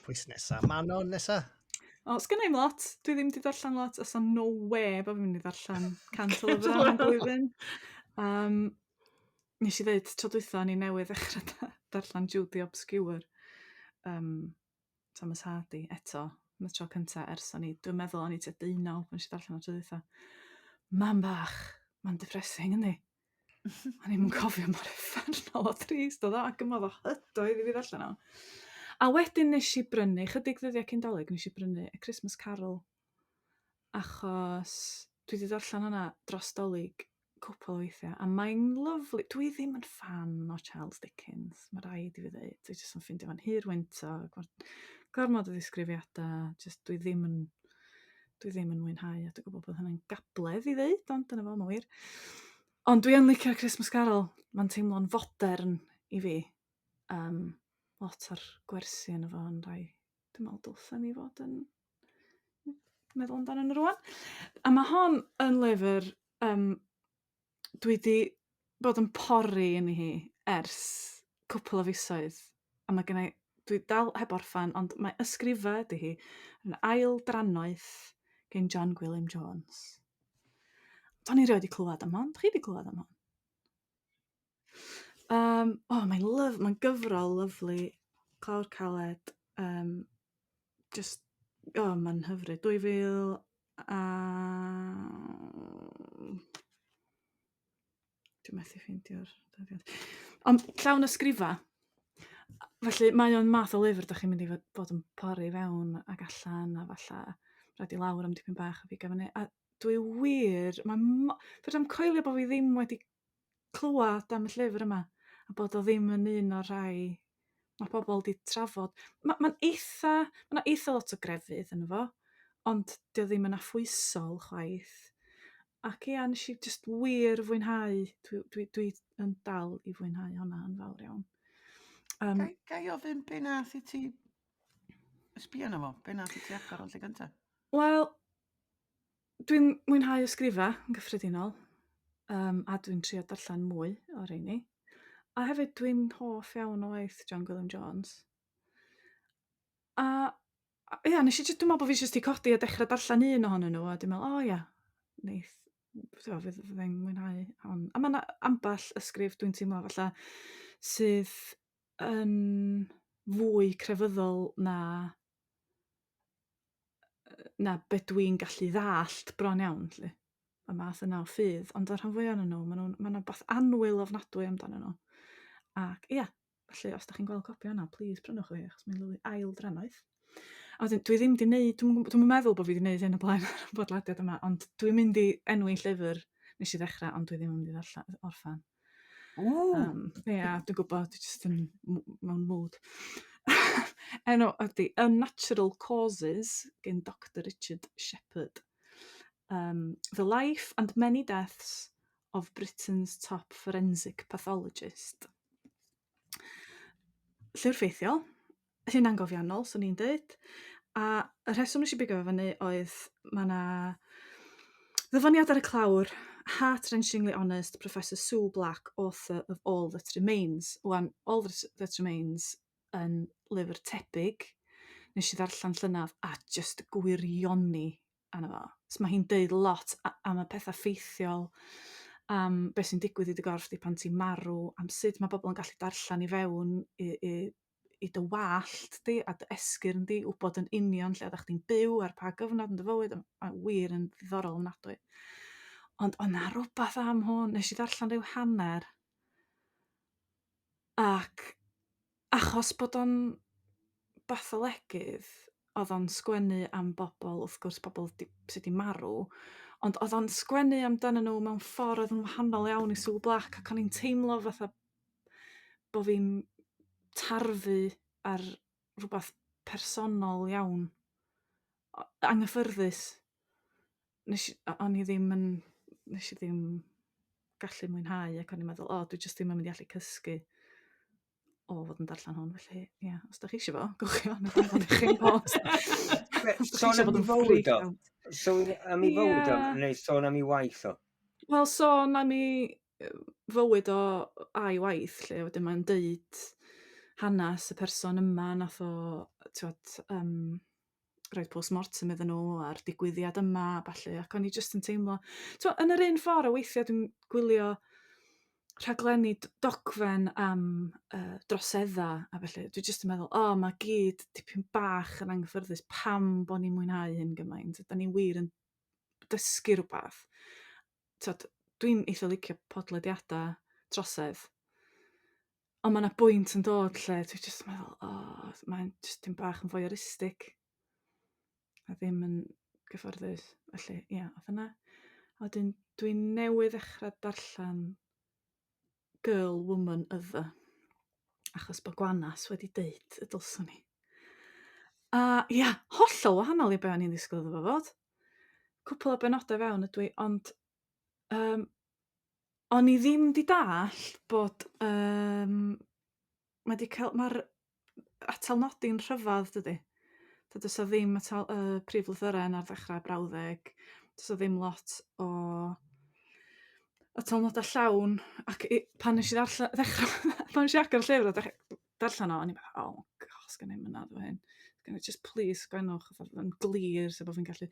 pwy sy'n nesa? Manon nesa? O, sgynna i'm lot. Dwi ddim wedi darllen lot. Oes no way bod fi'n mynd i ddarllen 100 o lyfrau mewn blwyddyn. Um, nes i ddeud tro dwytha o'n i newydd ddechrau darllen Jude the Obscure. Thomas Hardy eto. Am y tro cynta ers o'n i, dwi'n meddwl o'n i tua 19 pan nes i darllen o tro dwytha. Mam bach, mae'n depressing yndi? O'n i'm yn cofio mor uffernol o drist oedd o, ac yma o hydoedd i fi ddarllen o. A wedyn nes i brynu, chydig ddyddiau cyn Dolig, nes i brynu A Christmas Carol, achos dwi wedi darllen hwnna dros Dolig cwpl o weithiau, a mae'n lyfli. Dwi ddim yn ffan o Charles Dickens, mae rhaid i fi ddweud. Dwi jyst yn ffeindio fo'n hir wyntog, mae'r gormod o ddisgrifiadau, jyst dwi ddim yn, dwi ddim yn mwynhau, a dwi'n gwybod bod hynny'n gabledd i ddeud, ond dyna fo, mae'n wir. Ond dwi yn licio'r Christmas Carol, mae'n teimlo'n fodern i fi. Um, lot o'r gwersi yn fo yn rhai, dwi'n meddwl dylsen ni fod yn meddwl amdano nhw rwan. A mae hon yn lyfr dwi 'di bod yn pori yn hi ers cwpl o fisoedd, a mae gennai, dwi dal heb orffan, ond mae ysgrifau ydy hi, yn ail drannoeth gen John Gwilym Jones. Do'n i rioed 'di clywed am hon. Dach chi 'di clywed am hon? Um, oh, mae'n lyf, mae'n gyfrol lyfli, clawr caled, just, oh, mae'n hyfryd. 2000 a... Dwi'n methu ffeindio'r dyddiad. Ond llawn ysgrifa. Felly mae o'n math o lyfr dach chi'n mynd i fod yn pori fewn ac allan a falla rhaid i lawr am dipyn bach a bigo fyny. A dwi wir, mae mo... Fedra i'm coelio bod fi ddim wedi clywed am y llyfr yma a bod o ddim yn un o'r rhai mae pobl wedi trafod. Mae'n ma eitha, ma' 'na eitha lot o grefydd yno fo, ond 'di o ddim yn affwysol chwaith. Ac ia, nes i jyst wir fwynhau, dwi, dwi, dwi yn dal i fwynhau hwnna yn fawr iawn. Um, Ga i ofyn be nath i ti sbio arno fo? Be nath i ti agor o'n lle gyntaf? Wel, dwi'n mwynhau ysgrifa yn gyffredinol, a dwi'n trio darllen mwy o rheini. A hefyd dwi'n hoff iawn o waith John Gwilym Jones. A ia, nes i jyst, dwi'n meddwl bod fi jyst 'di codi a dechrau darllen un ohonyn nhw a dwi'n meddwl, o ia, neith, t'mo' fydd fyddai'n mwynhau hon. A ma' 'na ambell ysgrif dwi'n teimlo falla sydd yn fwy crefyddol na na be dwi'n gallu ddallt bron iawn 'lly, y math yna o ffydd, ond y rhan fwya o'nyn nhw ma' nhw'n ma' 'na wbath annwyl ofnadwy amdanyn nhw. Ac ia, felly os dach chi'n gweld copi o'na plîs prynwch hi achos mae'n lyfli. Ail drannoeth. A wedyn dwi ddim 'di neud dwi'm yn dwi'm yn meddwl bo' fi 'di neud hyn o blaen ar y podlediad yma ond dwi'n mynd i enwi llyfr nes i ddechra ond dwi ddim yn mynd i ddarllen orffen. Ww! Ia, dwi'n gwybod, dwi jyst yn mewn mood. Enw ydy Unnatural Causes gen Doctor Richard Shepherd. The Life and Many Deaths of Britain's Top Forensic Pathologist. Llyfr ffeithiol, hunangofiannol, 'swn i'n deud. A y rheswm nes i bigo fo fyny oedd ma' 'na ddyfyniad ar y clawr, heart-wrenchingly honest Professor Sue Black, author of All That Remains. Wan, All That Remains yn lyfr tebyg nes i ddarllen llynadd a jyst gwirioni arno fo. So ma' hi'n deud lot am y petha ffeithiol, am be' sy'n digwydd i dy gorff di pan ti'n marw, am sut ma' bobl yn gallu darllen i fewn i dy wallt di a dy esgyrn di, wybod yn union lle oeddach chdi'n byw ar pa gyfnod yn dy fywyd, a wir yn ddiddorol ofnadwy. Ond o' 'na rwbath am hwn, nes i ddarllen rhyw hanner ac achos bod o'n batholegydd, oedd o'n sgwennu am bobl, wrth gwrs pobl sy 'di marw, ond oedd o'n sgwennu amdanyn nhw mewn ffordd oedd yn wahanol iawn i Sue Black ac o'n i'n teimlo fatha bo' fi'n tarfu ar rhywbeth personol iawn, anghyffyrddus. Nes i... o'n i ddim yn... nes i ddim gallu mwynhau ac o'n i'n meddwl, o, dwi jyst ddim yn mynd i allu cysgu o fod yn darllen hwn, felly ie, os dach chi isio fo, gewch chi o, wna i danfon i chi'n post. Os dach chi isio bod yn freaked out. Sôn am ei fywyd o, neu sôn am ei waith o? Wel, sôn am ei fywyd o a'i waith 'lly, a wedyn mae'n deud hanes y person yma nath o t'wod yym roid post-mortem iddyn nhw a'r digwyddiad yma a ballu ac o'n i jyst yn teimlo t'mo' yn yr un ffor' o weithia' dwi'n gwylio rhaglenni dogfen am drosedda' a ballu dwi jyst yn meddwl o ma' gyd dipyn bach yn anghyffyrddus pam bo' ni'n mwynhau hyn gymaint ydan ni wir yn dysgu rwbath? T'od dwi'n eitha licio podlediada trosedd ond ma' 'na bwynt yn dod lle dwi jyst yn meddwl o mae'n jyst tipyn bach yn voyeuristic a ddim yn gyfforddus felly ia o'dd hynna. A wedyn dwi newydd ddechrau darllen Girl, Woman, Other achos bod Gwanas wedi deud y dylswn i. A ia, hollol wahanol i be o'n i'n ddisgwyl iddo fo fod. Cwpl o benodau fewn ydw i, ond yym o'n i ddim 'di dallt bod yym mae 'di cael... mae'r atalnodi'n rhyfedd dydy? Does 'na ddim atal prif lythyren ar ddechrau brawddeg, does 'na ddim lot o atalnodau llawn ac pan nes i ddarllen ddechrau pan nes i agor y llyfr a dechrau darllen o o'n i'n meddwl oh gosh sgenna i'm mynadd efo hyn. Sgenna i just please sgwennwch yn glir so bod fi'n gallu...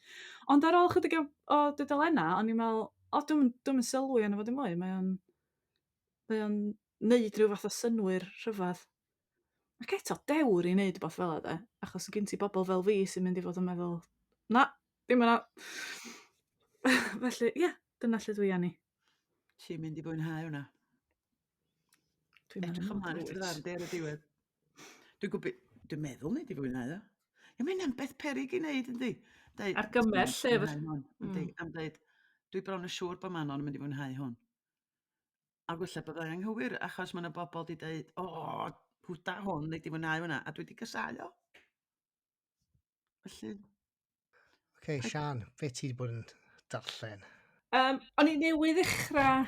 Ond ar ôl chydig o dudalennau o'n i'n meddwl o dwi'm dwi'm yn sylwi arno fo dim mwy mae o'n mae o'n neud rhyw fath o synnwyr rhyfedd. Ac eto dewr i wneud wbath fel 'a 'de achos gen ti bobl fel fi sy'n mynd i fod yn meddwl na dim yna. Felly ie dyna lle dwi arni. Ti'n mynd i fwynhau hwnna. Dwi'n Edrych ymlaen at dy farn di ar y diwedd. Dwi'n gwybod, dwi'n meddwl nei di fwynhau o. Ie, mae hynna'n beth peryg i wneud, yndi? Deud, Argymell llyfr. Yndi, am ddeud, dwi bron yn siŵr bod Manon yn mynd i fwynhau hwn. A gwella byddai anghywir, achos mae yna bobl di deud, o, hwda hwn, nei di fwynhau hwnna, a dwi di casáu o. Felly... Oce, okay, Sian, be ti wedi bod yn darllen? O'n i newydd ddechrau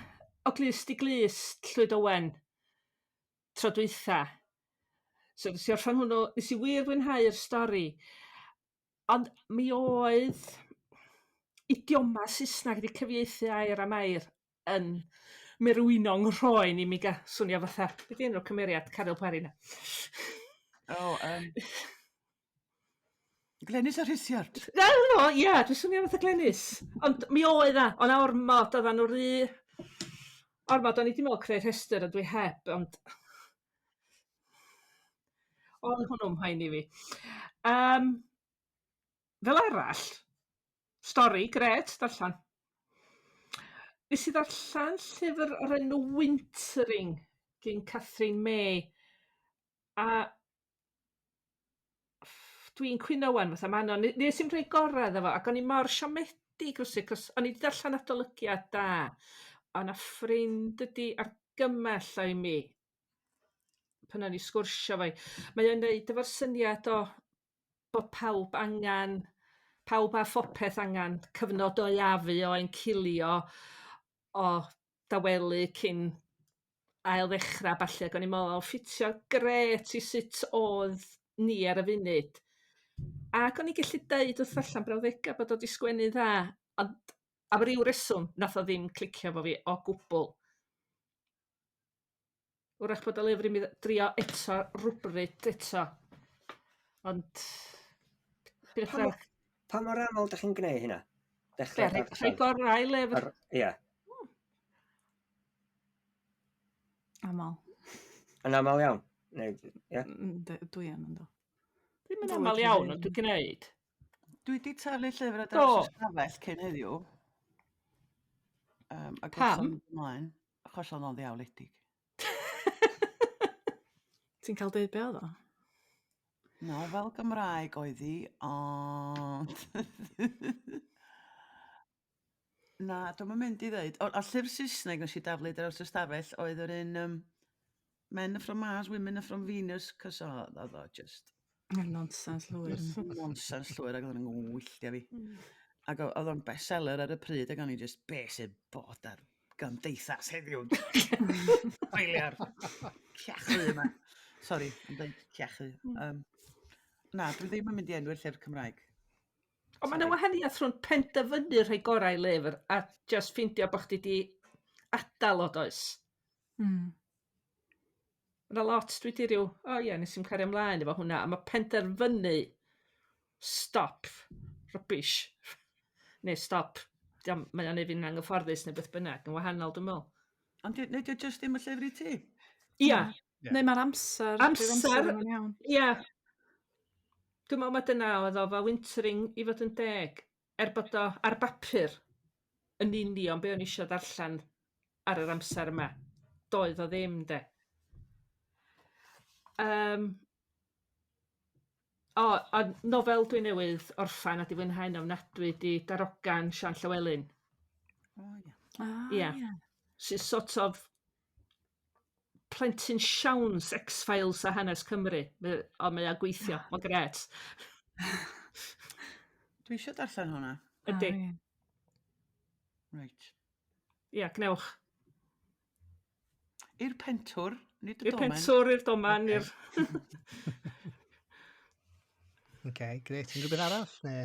o glust i glust Llwyd Owen tro dwytha. So nes i orffen hwnnw, nes i wir fwynhau'r stori. Ond mi oedd idioma Saesneg wedi cyfieithu air am air yn merwino 'nghroen i mi ga swnio fatha, be 'di enw'r cymeriad Caryl Parry 'na? O, yym... Glenys a Rhisiart. Na, no, ie, dwi'n swnio fatha Glenys. Ond mi oedd a, o'na ormod, oeddan nhw rhy... Ormod, o'n i 'di meddwl creu rhestr, ond dwi heb, ond... Oedd hwnnw'n mhoeni fi. Um, fel arall, stori gret darllen. Nes i ddarllen llyfr o'r enw Wintering gyn Catherine May a dwi'n cwyno wan fatha Manon, nes i'm rhoi gorau iddo fo ac o'n i mor siomedig rywsut 'cos o'n i 'di darllen adolygiad da o' 'na ffrind ydi argymell o i mi pan o'n i sgwrsio 'fo 'i. Mae o'n neud efo'r syniad o bod pawb angan pawb a phopeth angan cyfnod o aeafu o encilio o dawelu cyn ail ddechra ballu ac o'n i'n me'wl o ffitio grêt i sut o'dd ni ar y funud. Ac o'n i gellu deud wrth ddarllan brawddega bod o 'di sgwennu dda ond am ryw reswm nath o ddim clicio 'fo fi o gwbwl. Wrach bod y lyfr i mi drio eto rwbryd eto. Ond beth pa, mor, pa mor aml ydych chi'n gwneud hynna? Dechrau darllen. Rhoi gorau i lyfr. Ie. Aml. Yn aml iawn? Neu, ie? Dwi yn ynddo. Ddim yn aml iawn, ond dwi'n gwneud. Dwi wedi taflu llyfr ar draws y stafell cyn heddiw. Um, ac Pam? Ymlaen, achos oedd o'n ddiawledig. Ti'n cael deud be oedd o? Nofel Gymraeg oedd hi, ond... Na, dwi'm yn mynd i ddeud. O, a llyfr Saesneg nes i daflu draws y stafell oedd yr un um, Men are from Mars, Women are from Venus, cos oedd o just... Nonsense llwyr. Nonsense llwyr ac oedd o'n ngwylltio fi. Ac oedd o'n bestseller ar y pryd ac o'n i just, be sy'n bod ar gymdeithas heddiw? Oelia'r ciachu yma. Sorry, yn dweud ciachu. Um, na, dwi ddim yn mynd i enwi'r llyfr Cymraeg. Ond mae yna wahaniaeth rhwng penderfynu rhoi gorau i lyfr a just ffeindio bod chdi di adael o does. Mae yna lot dwi di ryw, o ie, nes i'm cario ymlaen efo hwnna, a mae penderfynu stop, rubbish, neu stop, mae o'n neud fi'n anghyfforddus neu beth bynnag, yn wahanol dwi'n meddwl. Ond nid yw jyst ddim y llyfr i ti? Ia. Yeah. Neu mae'r amser. Amser, ia. Dwi'n meddwl mae dyna oedd o fel Wintering i fod yn deg, er bod o ar bapur yn union be o'n i eisiau darllen ar yr amser yma. Doedd o ddim, de. Um, o, a nofel dwi newydd orffan a di fwynhau'n ofnadwy di Darogan Sian Llywelyn. O, ie. Ah, Ia. Sy'n sort of plentyn siawns X-Files a hanes Cymru. O, mae o'n gweithio. Mae'n gret. Dwi eisiau darllen hwnna. Ydy. Right. Ia, gnewch. I'r pentwr, nid y I'r domen. pentwr, i'r doman, i'r... OK, gret. Unrhyw beth arall? Ne?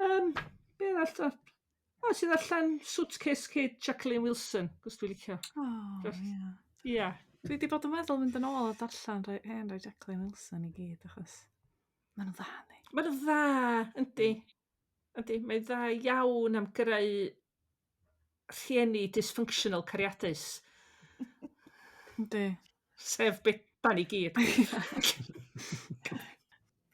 Um, be arall? O, o sydd allan Suitcase Kid Jacqueline Wilson, gwrs dwi'n licio. O, Just- ie. Ia. Dwi wedi bod yn meddwl mynd yn ôl a darllen rhai, hen rai Jacqueline Wilson i gyd, achos maen nhw'n dda, ni. Mae'n dda, yndi. Yndi, mae'n dda iawn am greu rhieni dysfunctional cariadus. Yndi. Sef beth da ni gyd.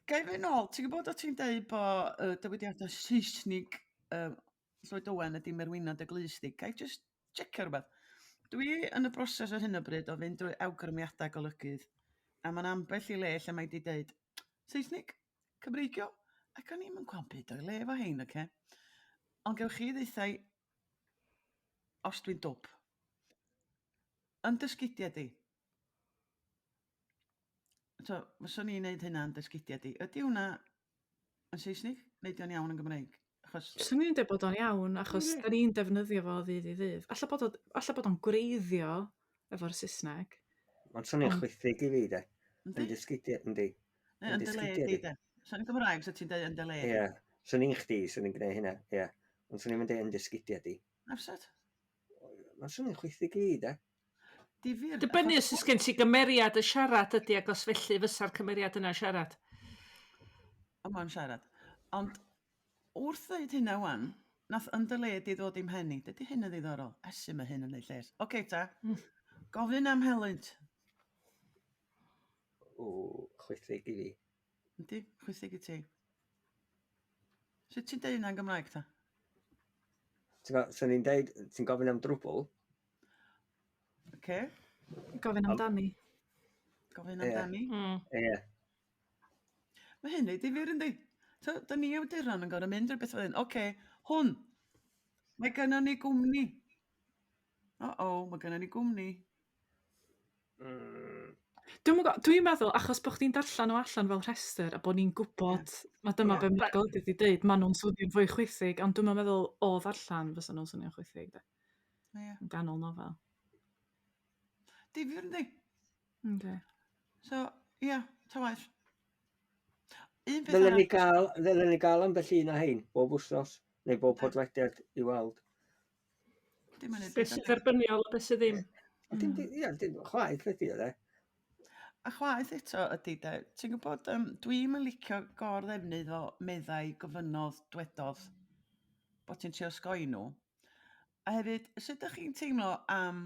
Gai fynd nôl, ti'n gwybod o ti'n deud bod uh, dywediadau Saesnig uh, Lloyd Owen ydy Merwynod y Glust di? Gai just checio rhywbeth? Dwi yn y broses ar hyn o bryd o fynd drwy awgrymiadau golygydd, a mae'n ambell i le lle mae di deud Saesnig, Cymreigio, ac o'n i'm yn gweld byd o'i le efo hein, oce? Ond gewch chi ddeithau os dwi'n dwb. Yn dysgidiau di. So, fyswn i'n neud hynna yn dysgidiau di. Ydy hwnna yn Saesnig? Neu ydy o'n iawn yn Gymraeg? Achos, Swn i'n dweud bod o'n iawn, achos Ie. da ni'n defnyddio fo o ddydd i ddydd. Alla bod, alla bod o'n gwreiddio efo'r Saesneg. Mae'n swnio'n Ond- chwithig i fi, de. Yn yndi? dysgidiau, yndi. Neu yn yn dy le dysgidiau di, di. de. So yn Gymraeg, so ti'n dweud yn dy le di. Ie. Swn i'n chdi, swn i'n gwneud hynna, ie. Ond swn i'n mynd yn dysgidiau di. Absat. Mae'n swnio'n chwithig i fi, de. Difyr. Dibynnu achos- os oes gen ti gymeriad y siarad ydy, ac os felly fysa'r cymeriad yna siarad. O, mae'n siarad. Ond wrth ddeud hynna wan, nath Underlady ddod i'm mhen i. Dydy hyn yn ddiddorol. Esu mae hyn yn neud lles. Oce ta. Gofyn am helynt. O, chwithig i fi. Yndi, chwithig i ti. Sut ti'n deud hynna'n Gymraeg ta? Ti'n gwbod, swn i'n deud, ti'n gofyn am drwbl. Oce. Gofyn amdani. Gofyn amdani. Ie. Mae hyn yn difyr yndi? So, da ni awduron yn gorfod mynd rhywbeth fel hyn. Oce, hwn. Mae gynnon ni gwmni. O-o, mae gynnon ni gwmni. Dwi'm yn gwbo, dwi'n meddwl achos bo' chdi'n darllen nhw allan fel rhestr a bo' ni'n gwybod ma' dyma be' ma'r golygydd 'di deud, ma' nhw'n swnio'n fwy chwithig, ond dwi'm yn meddwl o ddarllen fysa nhw'n swnio'n chwithig de. Yn ganol nofel. Difyr yndi? Yndi. So, ia, ta waeth. Un peth Ddylen ni arall... gael, ddylen ni gael ambell un o hein, bob wythnos, neu bob podlediad i weld. Dim yn Be sy'n dderbyniol a be sydd ddim. Dim, ia, dim chwaith ydy o, de. A chwaith eto ydy de, ti'n gwybod, dwi'm yn licio gor-ddefnydd o meddai, gofynnodd, dwedodd, bod ti'n trio osgoi nhw. A hefyd, sut ydych chi'n teimlo am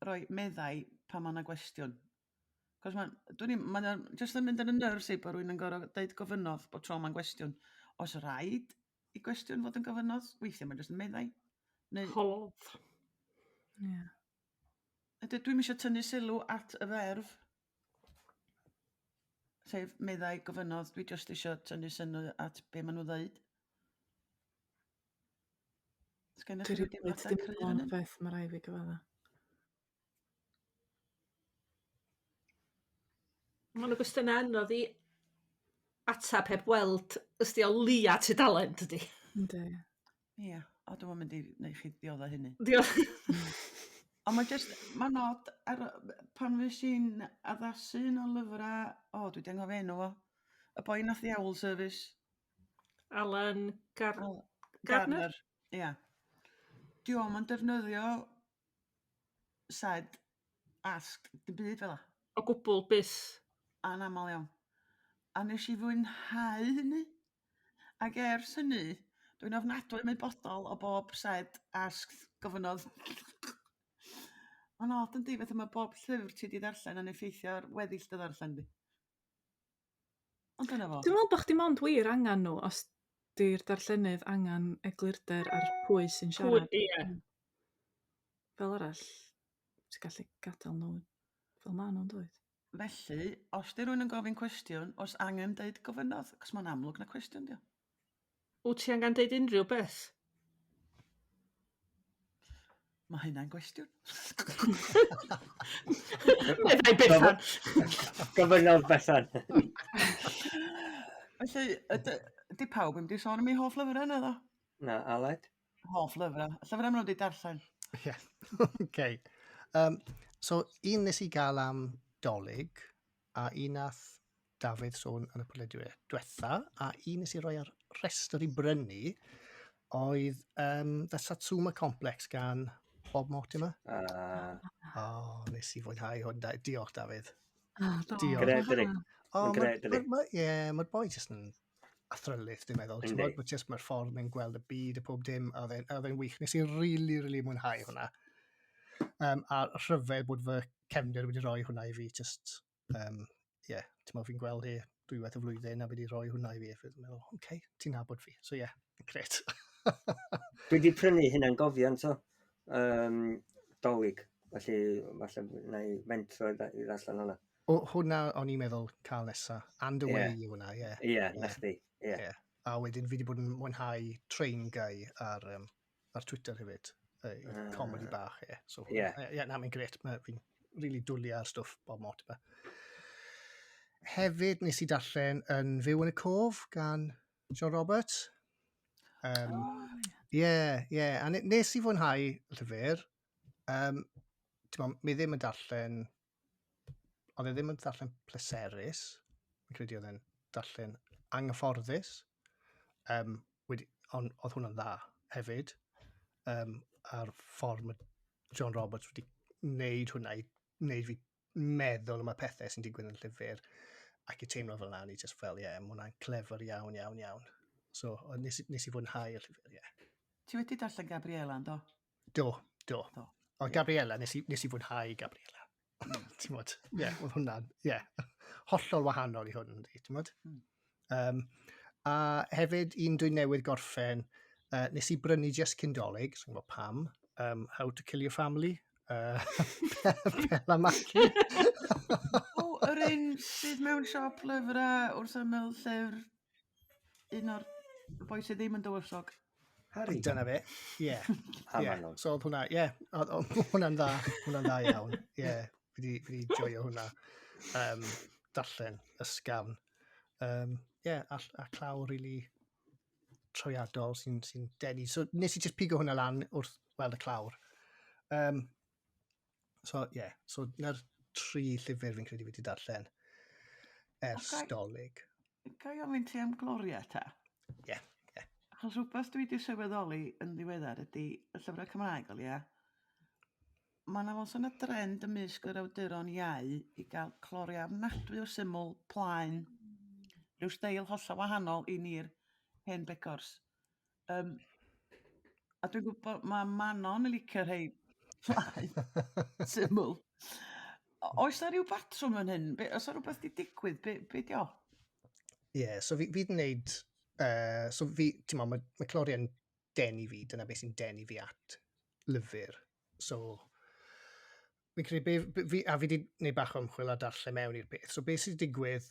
roi meddai pan mae yna gwestiwn? Cos mae'n, dwi'n i'm, mae o'n jyst yn mynd yn y nerves i bod rhywun yn gorfod deud gofynnodd bob tro mae'n gwestiwn. Oes rhaid i gwestiwn fod yn gofynnodd? Weithiau mae'n jyst yn meddai. Neu, Holodd. Ie. Ydw, dwi'm eisiau tynnu sylw at y ferf. Sef meddai gofynnodd, dwi jyst eisiau tynnu sylw at be maen nhw'n ddeud. Sgennych Dwi chi rioed deimladau 'di cryf meddwl yn am y hyn? peth, ma' raid fi gyfadda. Mae nhw gwestiynau anodd i atab heb weld ysdi o leia tudalen, dydy. Yndi. Ie, o dwi'm yn mynd i wneud chi ddiodda hynny. Diolch. Ond mae jyst, mae'n od, ar, pan fues i'n addasu un o lyfrau, o, dwi 'di anghofio enw fo, y boi nath The Owl Service. Alan Gar Al Gardner? Garner, ia. Dio'm yn defnyddio said, asked, dim byd fel 'a. O gwbl, byth. Anamal iawn. A nes i fwynhau hynny. Ac ers hynny, dwi'n ofnadwy ymwybodol o bob said, asked, gofynnodd. Mae'n od yndi, fatha mae bob llyfr ti 'di ddarllen yn effeithio ar weddill dy ddarllen di. Ond dyna fo. Dwi'n meddwl bod chdi mond wir angen nhw os 'di'r darllenydd angen eglurder ar pwy sy'n Pwy, siarad. ie. Fel arall, ti'n gallu gadael nhw fel maen nhw'n dweud. Felly, os 'di rhywun yn gofyn cwestiwn, oes angen deud gofynnodd? Cos mae'n amlwg na cwestiwn 'di o. Wyt ti angen deud unrhyw beth? Mae hynna'n gwestiwn. Meddai Bethan. Gofynnodd Bethan. Felly, ydy, ydy pawb yn mynd i sôn am ei hoff lyfrau yna ddo? Na, Aled? Hoff lyfrau. Llyfrau maen nhw wedi darllen. Ie, okay. So, un nes i gael am Dolig, a un nath Dafydd sôn yn y podlediad diwetha, a un nes i roi ar rhestr i brynu, oedd The Satsuma Complex gan Bob Mortimer. O, oh, nes i fwynhau hwn. Diolch, Dafydd. Oh, do. Diolch. Gred, dydi? O, Mae'n grêt, dydi? Ie, mae'r boi jyst yn athrylith, dwi'n meddwl. Ti'n Yndi. gwbod, ma' jyst mae'r ffordd mae'n gweld y byd a pob dim, a oedd e'n wych. Nes i really, really mwynhau hwnna. A rhyfedd bod fy cefndir wedi rhoi hwnna i fi, just, yeah, ti'n meddwl fi'n gweld hi dwywaith y flwyddyn a wedi rhoi hwnna i fi. Fi'n meddwl, oce, okay, ti'n nabod fi. So ie, yeah, grêt. Dwi wedi prynu hynna'n gofiant o Dolig, felly falle na i fentro i ddarllen hwnna. O, hwnna o'n i'n meddwl cael nesa. And Away yw hwnna, ie. Ie, na chdi. Ie. Ie. A wedyn fi wedi bod yn mwynhau Train Guy ar Twitter hefyd. Comedy bach, ie. So, Ie. Ie, na, mae'n grêt. Fi'n really dwlu ar stwff Bob Mortimer. Hefyd nes i darllen yn Fyw yn y Cof gan John Roberts. Ie, ie. A nes i fwynhau y llyfr. Ti'n mi ddim yn darllen... Oedd e ddim yn darllen pleserus. Fi'n credu oedd e'n darllen anghyfforddus. Ond oedd hwnna'n dda hefyd. A'r ffordd mae John Roberts wedi wneud hwnna i wneud fi meddwl am y pethau sy'n digwydd yn y llyfr ac i teimlo fel 'na, ni just fel, ie, yeah, mae hwnna'n clever iawn, iawn, iawn. So, nes, nes i fwynhau y llyfr, ie. Yeah. Ti wedi darllen Gabriela, ynddo? Do, do. Do. O, Gabriela, nes i, nes i fwynhau Gabriela. Ti'n modd, ie, yeah, oedd hwnna'n, ie, yeah, hollol wahanol i hwn, yndi, ti'n modd? Um, a hefyd, un dwi'n newydd gorffen, nes i brynu just cyn Dolig, so'n gwybod pam, How to Kill Your Family, Bella Mackie. O, yr un sydd mewn siop lyfrau wrth ymyl llyfr un o'r boi sydd ddim yn dywysog. Harry. Dyna fe, ie. Yeah. So oedd hwnna, ie, yeah, hwnna'n dda, hwnna'n dda iawn. Ie, yeah, fi di, fi di joio hwnna. Darllen, ysgafn. Yeah, a clawr really troiadol sy'n sy denu. So nes i just pigo hwnna lan wrth weld y clawr. So, ie, yeah. So na'r tri llyfr fi'n credu fi wedi darllen ers okay. Dolig. Ga i ofyn ti am Gloria ta? Ie, yeah, ie. Yeah. Achos rhywbeth dwi wedi sylweddoli yn ddiweddar ydy y llyfrau Cymraeg, o leia. Mae yna fel sy'n y drend ymysg yr awduron iau i gael cloria ofnadwy o syml, plaen, rhyw steil hollol wahanol i ni'r hen begors. A dwi'n gwybod mae Manon yn licio rhai plaen, syml. Oes na rhyw batrwm yn hyn? Be, oes na rhywbeth di digwydd? Be, be di o? Ie, yeah, so fi, fi di wneud... so fi, ti'n mo, mae, mae cloriau'n denu fi, dyna beth sy'n denu fi at lyfr. So, fi'n credu, be, be, fi, a fi wedi gwneud bach o ymchwil a darllen mewn i'r peth. So, beth sydd wedi digwydd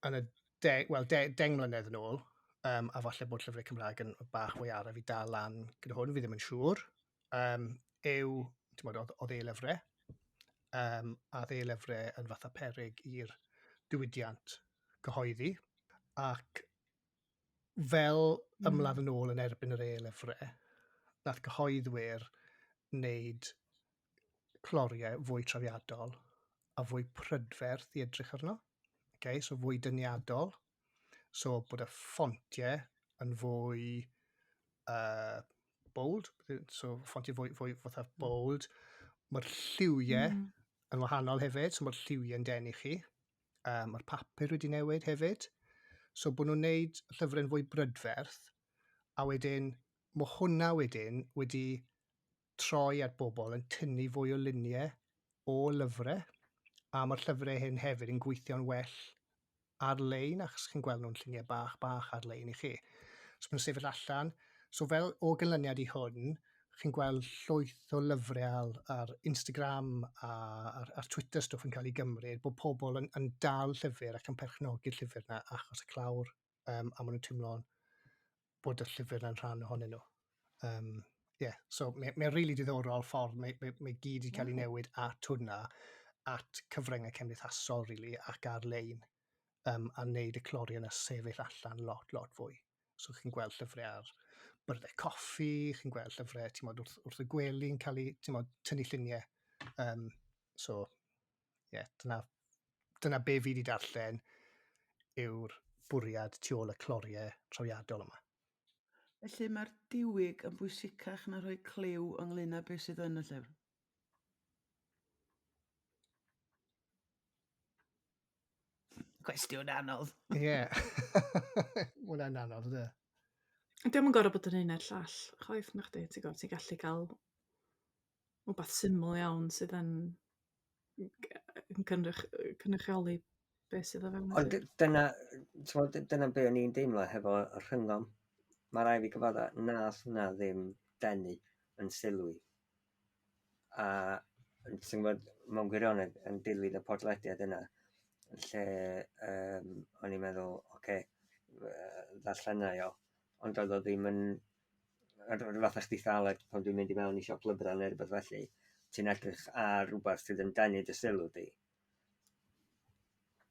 yn y de, well, de, 10 mlynedd yn ôl, a falle bod llyfrau Cymraeg yn bach fwy araf i dal lan gyda hwn, fi ddim yn siŵr, yw, ti'n bod, oedd, oedd e-lyfrau, a oedd e-lyfrau yn fatha peryg i'r diwydiant cyhoeddi, ac fel ymladd yn ôl yn erbyn yr e-lyfrau, nath cyhoeddwyr wneud cloriau fwy trawiadol a fwy prydferth i edrych arno. Okay, so fwy dyniadol. So bod y ffontiau yn fwy bold, so ffontiau fwy, fwy fatha bold. Mae'r lliwiau yn wahanol hefyd, so mae'r lliwiau yn denu chi. Mae'r papur wedi newid hefyd. So bod nhw'n neud llyfrau'n fwy brydferth, a wedyn mae hwnna wedyn wedi troi at bobl yn tynnu fwy o luniau o lyfrau, a mae'r llyfrau hyn hefyd yn gweithio'n well ar-lein, achos chi'n gweld nhw'n lluniau bach bach ar-lein i chi. So maen nhw'n sefyll allan. So fel o ganlyniad i hwn, chi'n gweld llwyth o lyfrau ar, ar Instagram a ar, ar Twitter stwff yn cael ei gymryd, bod pobl yn, yn dal llyfr ac yn perchnogi'r llyfr yna achos y clawr, a maen nhw'n teimlo bod y llyfr yna'n rhan ohonyn nhw. Yeah, so mae'n mae really diddorol ffordd mae, mae, mae gyd wedi cael ei newid at hwnna, at cyfryngau cymdeithasol, really, ac ar-lein, a wneud y cloriau yna sefyll allan lot, lot fwy. So chi'n gweld llyfrau ar byrddau coffi, chi'n gweld llyfrau, ti'n modd, wrth, wrth y gwely'n cael ei, ti'n modd, tynnu lluniau. So, yeah, dyna, dyna be fi wedi darllen yw'r bwriad tu ôl y cloriau trawiadol yma. Felly mae'r diwyg yn bwysicach na rhoi cliw ynglyn â beth sydd yn y llyfr. Cwestiwn anodd. Ie. Yeah. Hwnna'n anodd, ydy. Dio'm yn gorfod bod yn un neu'r llall chwaith nachdi, ti'n gwbod, ti'n gallu cael rhywbeth syml iawn sydd yn yn cynrych cynrychioli beth sydd o fewn y Ond dyna, t'mod, dyna be o'n i'n deimlo hefo y rhyngom. Mae rhaid fi gyfadda, nath hwnna ddim denu yn sylw i. A ti'n gwybod, mewn gwirionedd, yn dilyn y podlediad yna, lle o'n i'n meddwl, oce, okay, ddarllenai o, ond oedd o ddim yn, fatha chdi Aled, pan dwi'n mynd i mewn i siop lyfrau neu rhywbeth felly, ti'n edrych ar rhywbeth sydd yn denu dy sylw di.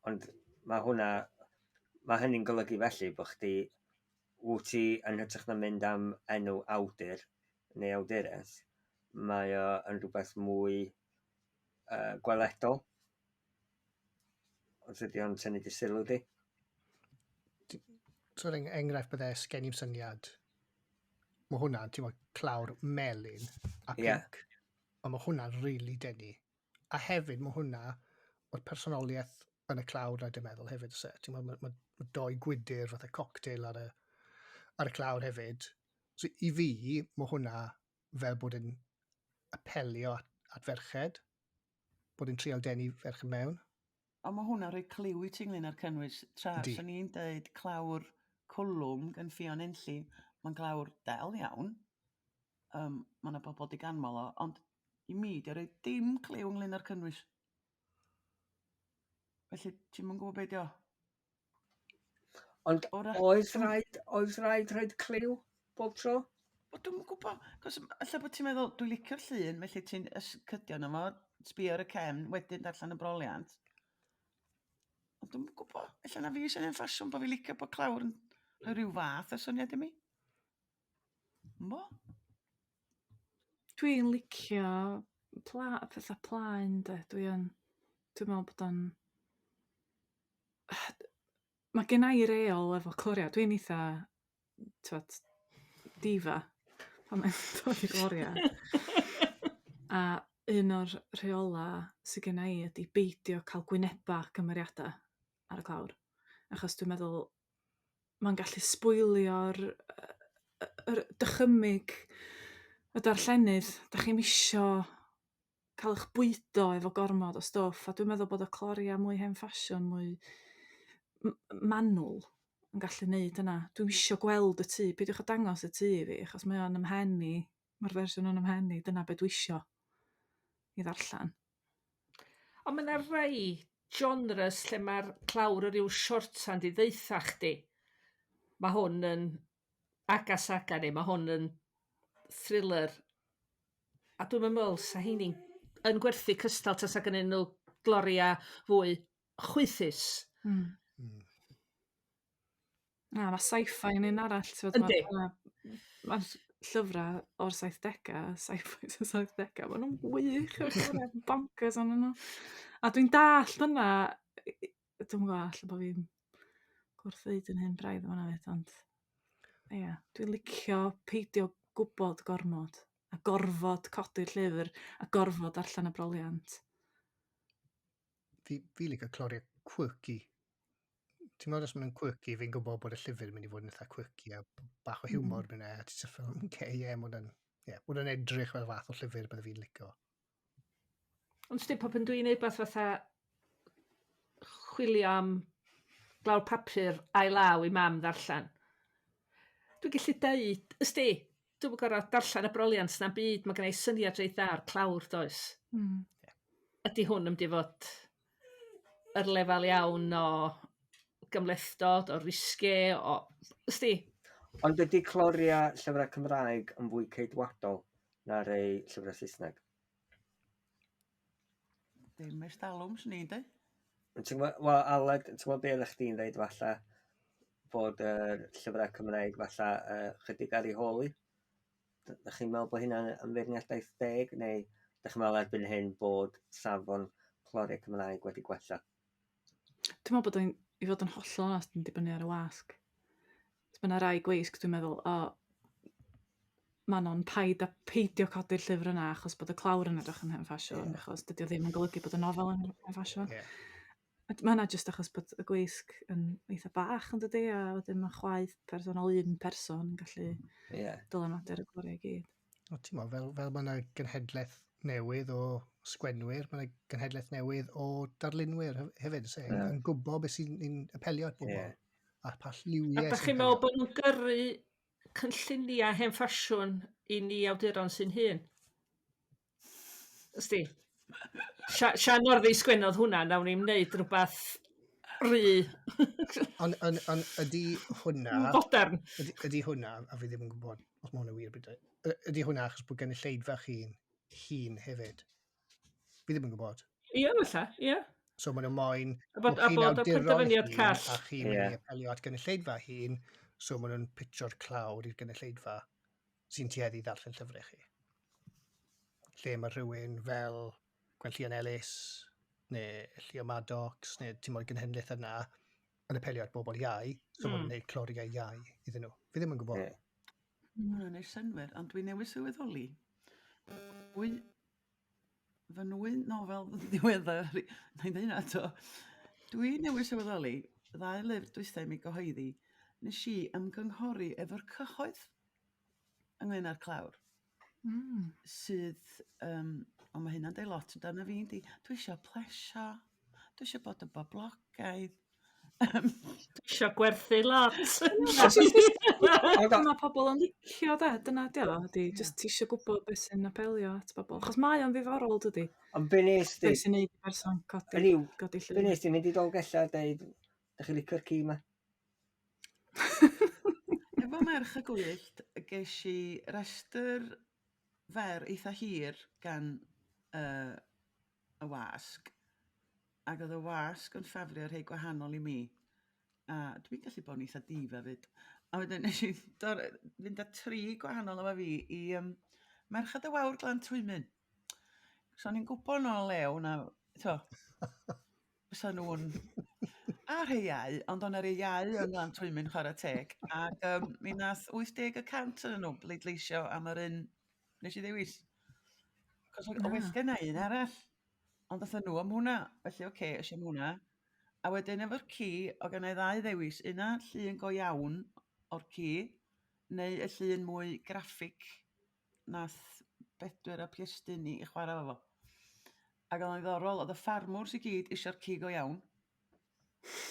Ond mae hwnna, mae hynny'n golygu felly bod chdi, wyt ti yn hytrach na mynd am enw awdur neu awdures, mae o yn rhywbeth mwy gweledol. Os ydy o'n tynnu dy sylw di. So, er enghraifft bydde sgen i'm syniad, mae hwnna'n, ti'n gwbod, clawr melyn a pink. Yeah. Ond mae hwnna'n really denu. A hefyd mae hwnna, o'r personoliaeth yn y clawr na, dwi'n meddwl hefyd. So, ti'n gwbod, mae, mae, mae doi gwydyr fatha cocktail ar y... Ar y clawr hefyd. So i fi, mae hwnna fel bod yn apelio at ferched, bod yn trial denu ferched mewn. Ond mae hwnna'n rhoi cliw i ti ynglyn â'r cynnwys. Tra, Yndi. swn i'n deud clawr Cwlwm gan Ffion Enlli, mae'n glawr del iawn. Mae yna bobl di ganmol o, ond i mi, di rhoi dim cliw ynglyn â'r cynnwys. Felly, ti'm yn gwybod be di o. Ond oes rhaid, oes rhaid rhaid cliw bob tro? Wel, dwi'm yn gwybod, cos ella bod ti'n meddwl, dwi'n licio'r llun, felly ti'n cydio yno fo, sbio ar y cefn, wedyn darllen y broliant. Ond dwi'm yn gwybod, ella na fi sy'n hen ffasiwn bod fi licio bod clawr yn rhoi rhyw fath o syniad i mi. Mo? Dwi'n licio pla, pethau plaen de, dwi yn, dwi'n meddwl bod o'n Mae genna i reol efo cloriau. Dwi'n eitha, t'wod, diva pan mae'n dod i gloriau. A un o'r rheola sy genna i ydy beidio cael gwyneba cymeriadau ar y clawr. Achos dwi'n meddwl mae'n gallu sbwylio'r yr dychymyg y darllenydd. Dach chi'm isio cael eich bwydo efo gormod o stwff, a dwi'n meddwl bod y cloriau mwy hen ffasiwn, mwy manwl yn gallu neud yna. Dwi'm isio gweld y tŷ, peidiwch â dangos y tŷ i fi, achos mae o'n 'y mhen i, mae'r fersiwn yn 'y mhen i, dyna be dwi isio i ddarllen. Ond mae yna rai genres lle mae'r clawr yn ryw shorthand i ddeutha chdi. Mae hwn yn Aga Saga neu mae hwn yn thriller. A dwi'm yn meddwl 'sa heini'n yn gwerthu cystal tasa gynnyn nhw gloria fwy chwaethus. Na, mae sci-fi yn un arall. Ti'n Yndi. Mae'r ma llyfrau o'r 70au, sci-fi o'r 70au, maen nhw'n wych, o'r llyfrau bonkers ohonyn nhw. A dwi'n dallt yna, dwi'm yn gwybod, ella bod fi'n gwrthweud yn hyn braidd yn fan'na 'fyd, ond ia, dwi'n licio peidio gwybod gormod a gorfod codi'r llyfr a gorfod darllen y broliant. Fi licio cloriau quirky. Ti'n meddwl os maen nhw'n quirky, fi'n gwybod bod y llyfr yn mynd i fod yn eitha quirky a bach o hiwmor mm. mynd e, a ti'n sort of, oce, ie, mae hwnna'n ie, ma hwnna'n edrych fel fath o llyfr bydde fi'n licio. Ond sdi pan dwi'n neud beth fatha chwilio am glawr papur ail law i mam ddarllen. Dwi'n gallu deud, ysdi, dwi'm yn gorfod darllen y broliant na'm byd, mae gen i syniad reit dda o'r clawr, does? Ydy hwn yn mynd i fod yr lefel iawn o gymhlethdod, o risge, o... Ysdi? Ond ydy cloria llyfrau Cymraeg yn fwy ceidwadol na rei llyfrau Saesneg? Dim ers talwm, swn i'n dweud. Ti'n gwbod, wel, Aled, ti'n gwybod be oeddech chdi'n dweud falle bod yr llyfrau Cymraeg falle chydig ar ei hôl hi? Dach chi'n meddwl bod hynna'n yn feirniadaeth deg, neu dach chi'n meddwl erbyn hyn bod safon cloriau Cymraeg wedi gwella? Dwi'n meddwl bod o'n, i fod yn hollol onest, yn dibynnu ar y wasg. Mae yna rai gweisg dwi'n meddwl, o, Manon, paid a peidio codi'r llyfr yna achos bod y clawr yn edrych yn hen ffasiwn, achos dydy o ddim yn golygu bod y nofel yn hen ffasiwn. A mae hynna jyst achos bod y gweisg yn eitha bach yn dydy, a wedyn mae chwaeth personol un person yn gallu dylanwadu ar y gloriau i gyd. O, ti'n meddwl, fel mae yna genhedlaeth newydd o sgwenwyr, mae yna genhedlaeth newydd o darlunwyr hefyd, sy'n yn gwybod beth sy'n apelio at bobl. A pa lliwiau A da sy'n chi'n meddwl apelio. bod nhw'n gyrru cynlluniau hen ffasiwn i ni awduron sy'n hŷn? Ysdi? Sian Northy sgwennodd hwnna, nawn ni'n wneud rhywbeth rhy Ond ydy hwnna... Fodern. Ydy hwnna, a fi ddim yn gwybod os mae hwnna wir, byd, ydy hwnna achos bod gynulleidfa chi'n hun hefyd? Fi ddim yn gwybod. Ie, falle, ie. So maen nhw moyn... A bod, bo a chi'n bod y awduron penderfyniad hŷn call. A chi'n mynd i apelio at gynulleidfa hun, so maen nhw'n pitio'r clawr i'r gynulleidfa sy'n tueddu i ddarllen llyfrau chi. Lle mae rhywun fel Gwenllian Ellis, neu Llio Maddox, neu ti'n modd gynhenlaeth yna, yn apelio at bobl iau, so maen nhw'n gwneud cloriau iau iddyn nhw. Fi ddim yn gwybod. Mae hwnna'n neud synnwyr, ond dwi newydd sylweddoli. Dwy, fy nwy nofel ddiweddar, na i ddeud hynna eto. Dwi newydd sylweddoli, ddau lyfr dwytha i mi gyhoeddi, Nes i ymgynghori efo'r cyhoedd ynglyn â'r clawr. Sydd, ond mae hynna'n deud lot amdano fi, yndi. Dwi eisiau plesio, dwi eisiau bod yn boblogaidd. Dwi eisiau gwerthu lot. Mae pobl yn licio de, dyna di o, ydy, just ti eisiau gwybod beth sy'n apelio at bobl. Achos mae o'n ddiddorol, dydy. Ond be nes di? Beth sy'n neud i person codi, codi llyfr. Be nes di mynd i Dolgellau a deud, da chi licio'r ci ma? Efo Merch y Gwyllt, ges i restr fer eitha hir gan y wasg, ac oedd y wasg yn ffafrio rhai gwahanol i mi. A dwi'n gallu bod yn eitha difa fyd. A wedyn nes i fynd â tri gwahanol efo fi i Merched y Wawr Glan Twymyn. So o'n i'n gwybod nhw'n lew na, to, fysa nhw'n... A rhai iau, ond o'n rhai iau yn Glan Twymyn chwarae teg. Ac mi nath 80% yn nhw bleidleisio am yr un nes i ddewis. Cos o well gen i un arall. Ond athyn nhw am hwnna, felly oce, okay, eisiau am hwnna. A wedyn efo'r ci, o gen i ddau ddewis, una llun go iawn o'r ci, neu y llun mwy graffig nath Bedwyr a Piestyn i chwarae efo fo. Ac oedd o'n ddiddorol, oedd y ffarmwrs i gyd eisiau'r ci go iawn.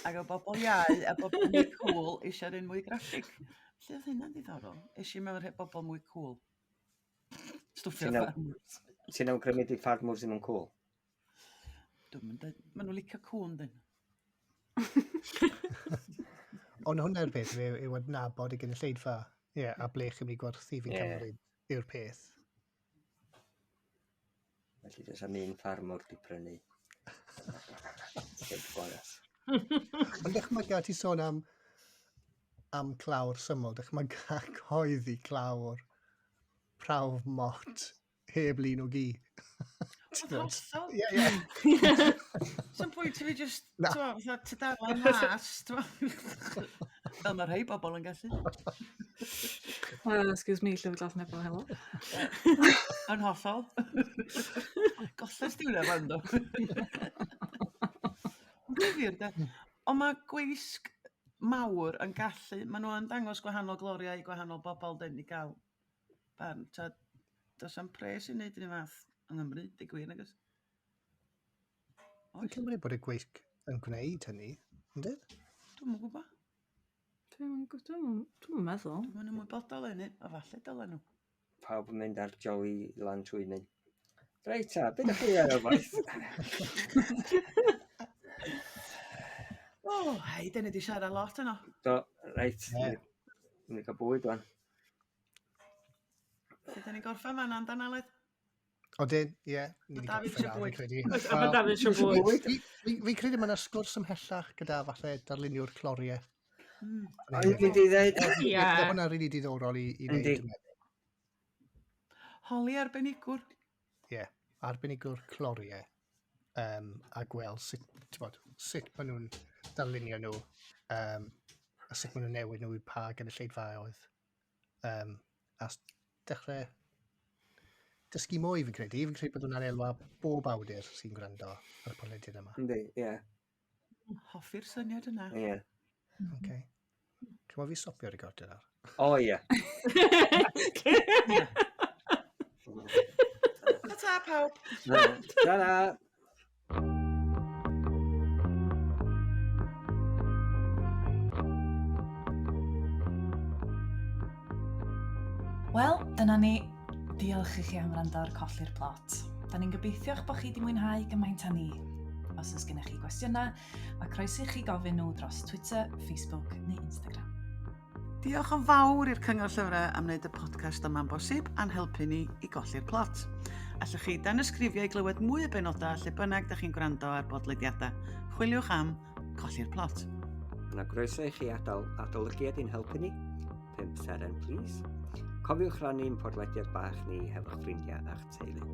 Ac oedd bobl iau a bobl mwy cool eisiau'r un mwy graffig. Felly oedd hynna'n ddiddorol. Eisiau mewn rhai bobl mwy cool. Stwffio'r ffarmwrs. Ti'n awgrymu di ffarmwrs ddim yn cool? Dwi'm yn dweud, maen nhw'n licio cŵn, dyn. Ond hwnna'r peth yw adnabod y gynulleidfa. Ie, yeah, a ble chi'n mynd i gwerthu fi'n cymryd yw'r peth. Felly does am un ffarmwr di prynu. Ond dychmyga ti sôn am clawr syml, dychmyga coeddi clawr prawf mot heb lun o gi. Oedd hollol. Ie, ie. So'n pwynt i fi just, fatha tudalen las, Fel mae rhai bobl yn gallu. Well, excuse me, Llyfr Glas Nebo, helo. Yn hollol. Golles di hwnna fan, do. Difyr, de. Ond mae gweisg mawr yn gallu, maen nhw yn dangos gwahanol gloriau i gwahanol bobl, dyn, i gael barn. Ta, does am pres i wneud yn fath yng Nghymru, di gwir, nag oes? Dwi'n cymryd bod y gweisg yn gwneud hynny, ynddi? Dwi'm yn gwybod. Dwi'm yn meddwl. Dwi'm yn ymwybodol o hynny, a falle dylen nhw. Pawb yn mynd ar jolly lan trwy mynd. Reit ta, beth ydych chi ar y waith? O, hei, dyn ni wedi siarad lot yno. Do, reit. Yeah. Ni'n cael bwyd wan. Lle dyn ni'n gorffen fan amdan, Aled? Odyn, ie. Ni wedi gorffen nawr, fi'n credu. A mae Dafydd eisiau bwyd. Fi'n credu mae yna sgwrs ymhellach gyda falle darluniwr cloriau. O'n i'n mynd i ddweud. Ie. Mae hwnna'n rili diddorol i wneud. Yndi. Holi arbenigwr. Ie, arbenigwr cloriau. A gweld sut, ti'n sut maen nhw'n darlunio nhw, a sut maen nhw'n newid nhw i pa gynulleidfaoedd. A dechrau dysgu mwy, fi'n credu. Fi'n credu bod hwnna'n elwa bob awdur sy'n gwrando ar y podlediad yma. Yndi, ie. Hoffi'r syniad yna. Ie. Okay. Ti'n meddwl fi stopio recordio nawr? O, ie. Ta-ta, pawb. Ta-ta. Wel, dyna ni. Diolch i chi am wrando ar Colli'r Plot. Da ni'n gobeithio eich bod chi wedi mwynhau gymaint â ni. Os oes gennych chi gwestiynau, mae croeso i chi gofyn nhw dros Twitter, Facebook neu Instagram. Diolch yn fawr i'r Cyngor Llyfrau am wneud y podcast yma'n bosib a'n helpu ni i golli'r plot. Allwch chi danysgrifio i glywed mwy o benodau lle bynnag da chi'n gwrando ar bodlediadau. Chwiliwch am Colli'r Plot. Yna groeso i chi adael adolygiad i'n helpu ni. 5 seren, please. Cofiwch rannu'n podlediad bach ni hefo'ch ffrindiau a'ch teulu.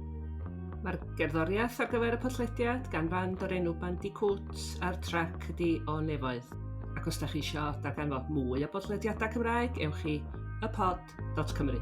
Mae'r gerddoriaeth ar gyfer y podlediad gan fand o'r enw Bandicoot a'r trac ydi O Nefoedd. Ac os da chi isio darganfod mwy o bodlediadau Cymraeg, ewch i ypod.cymru.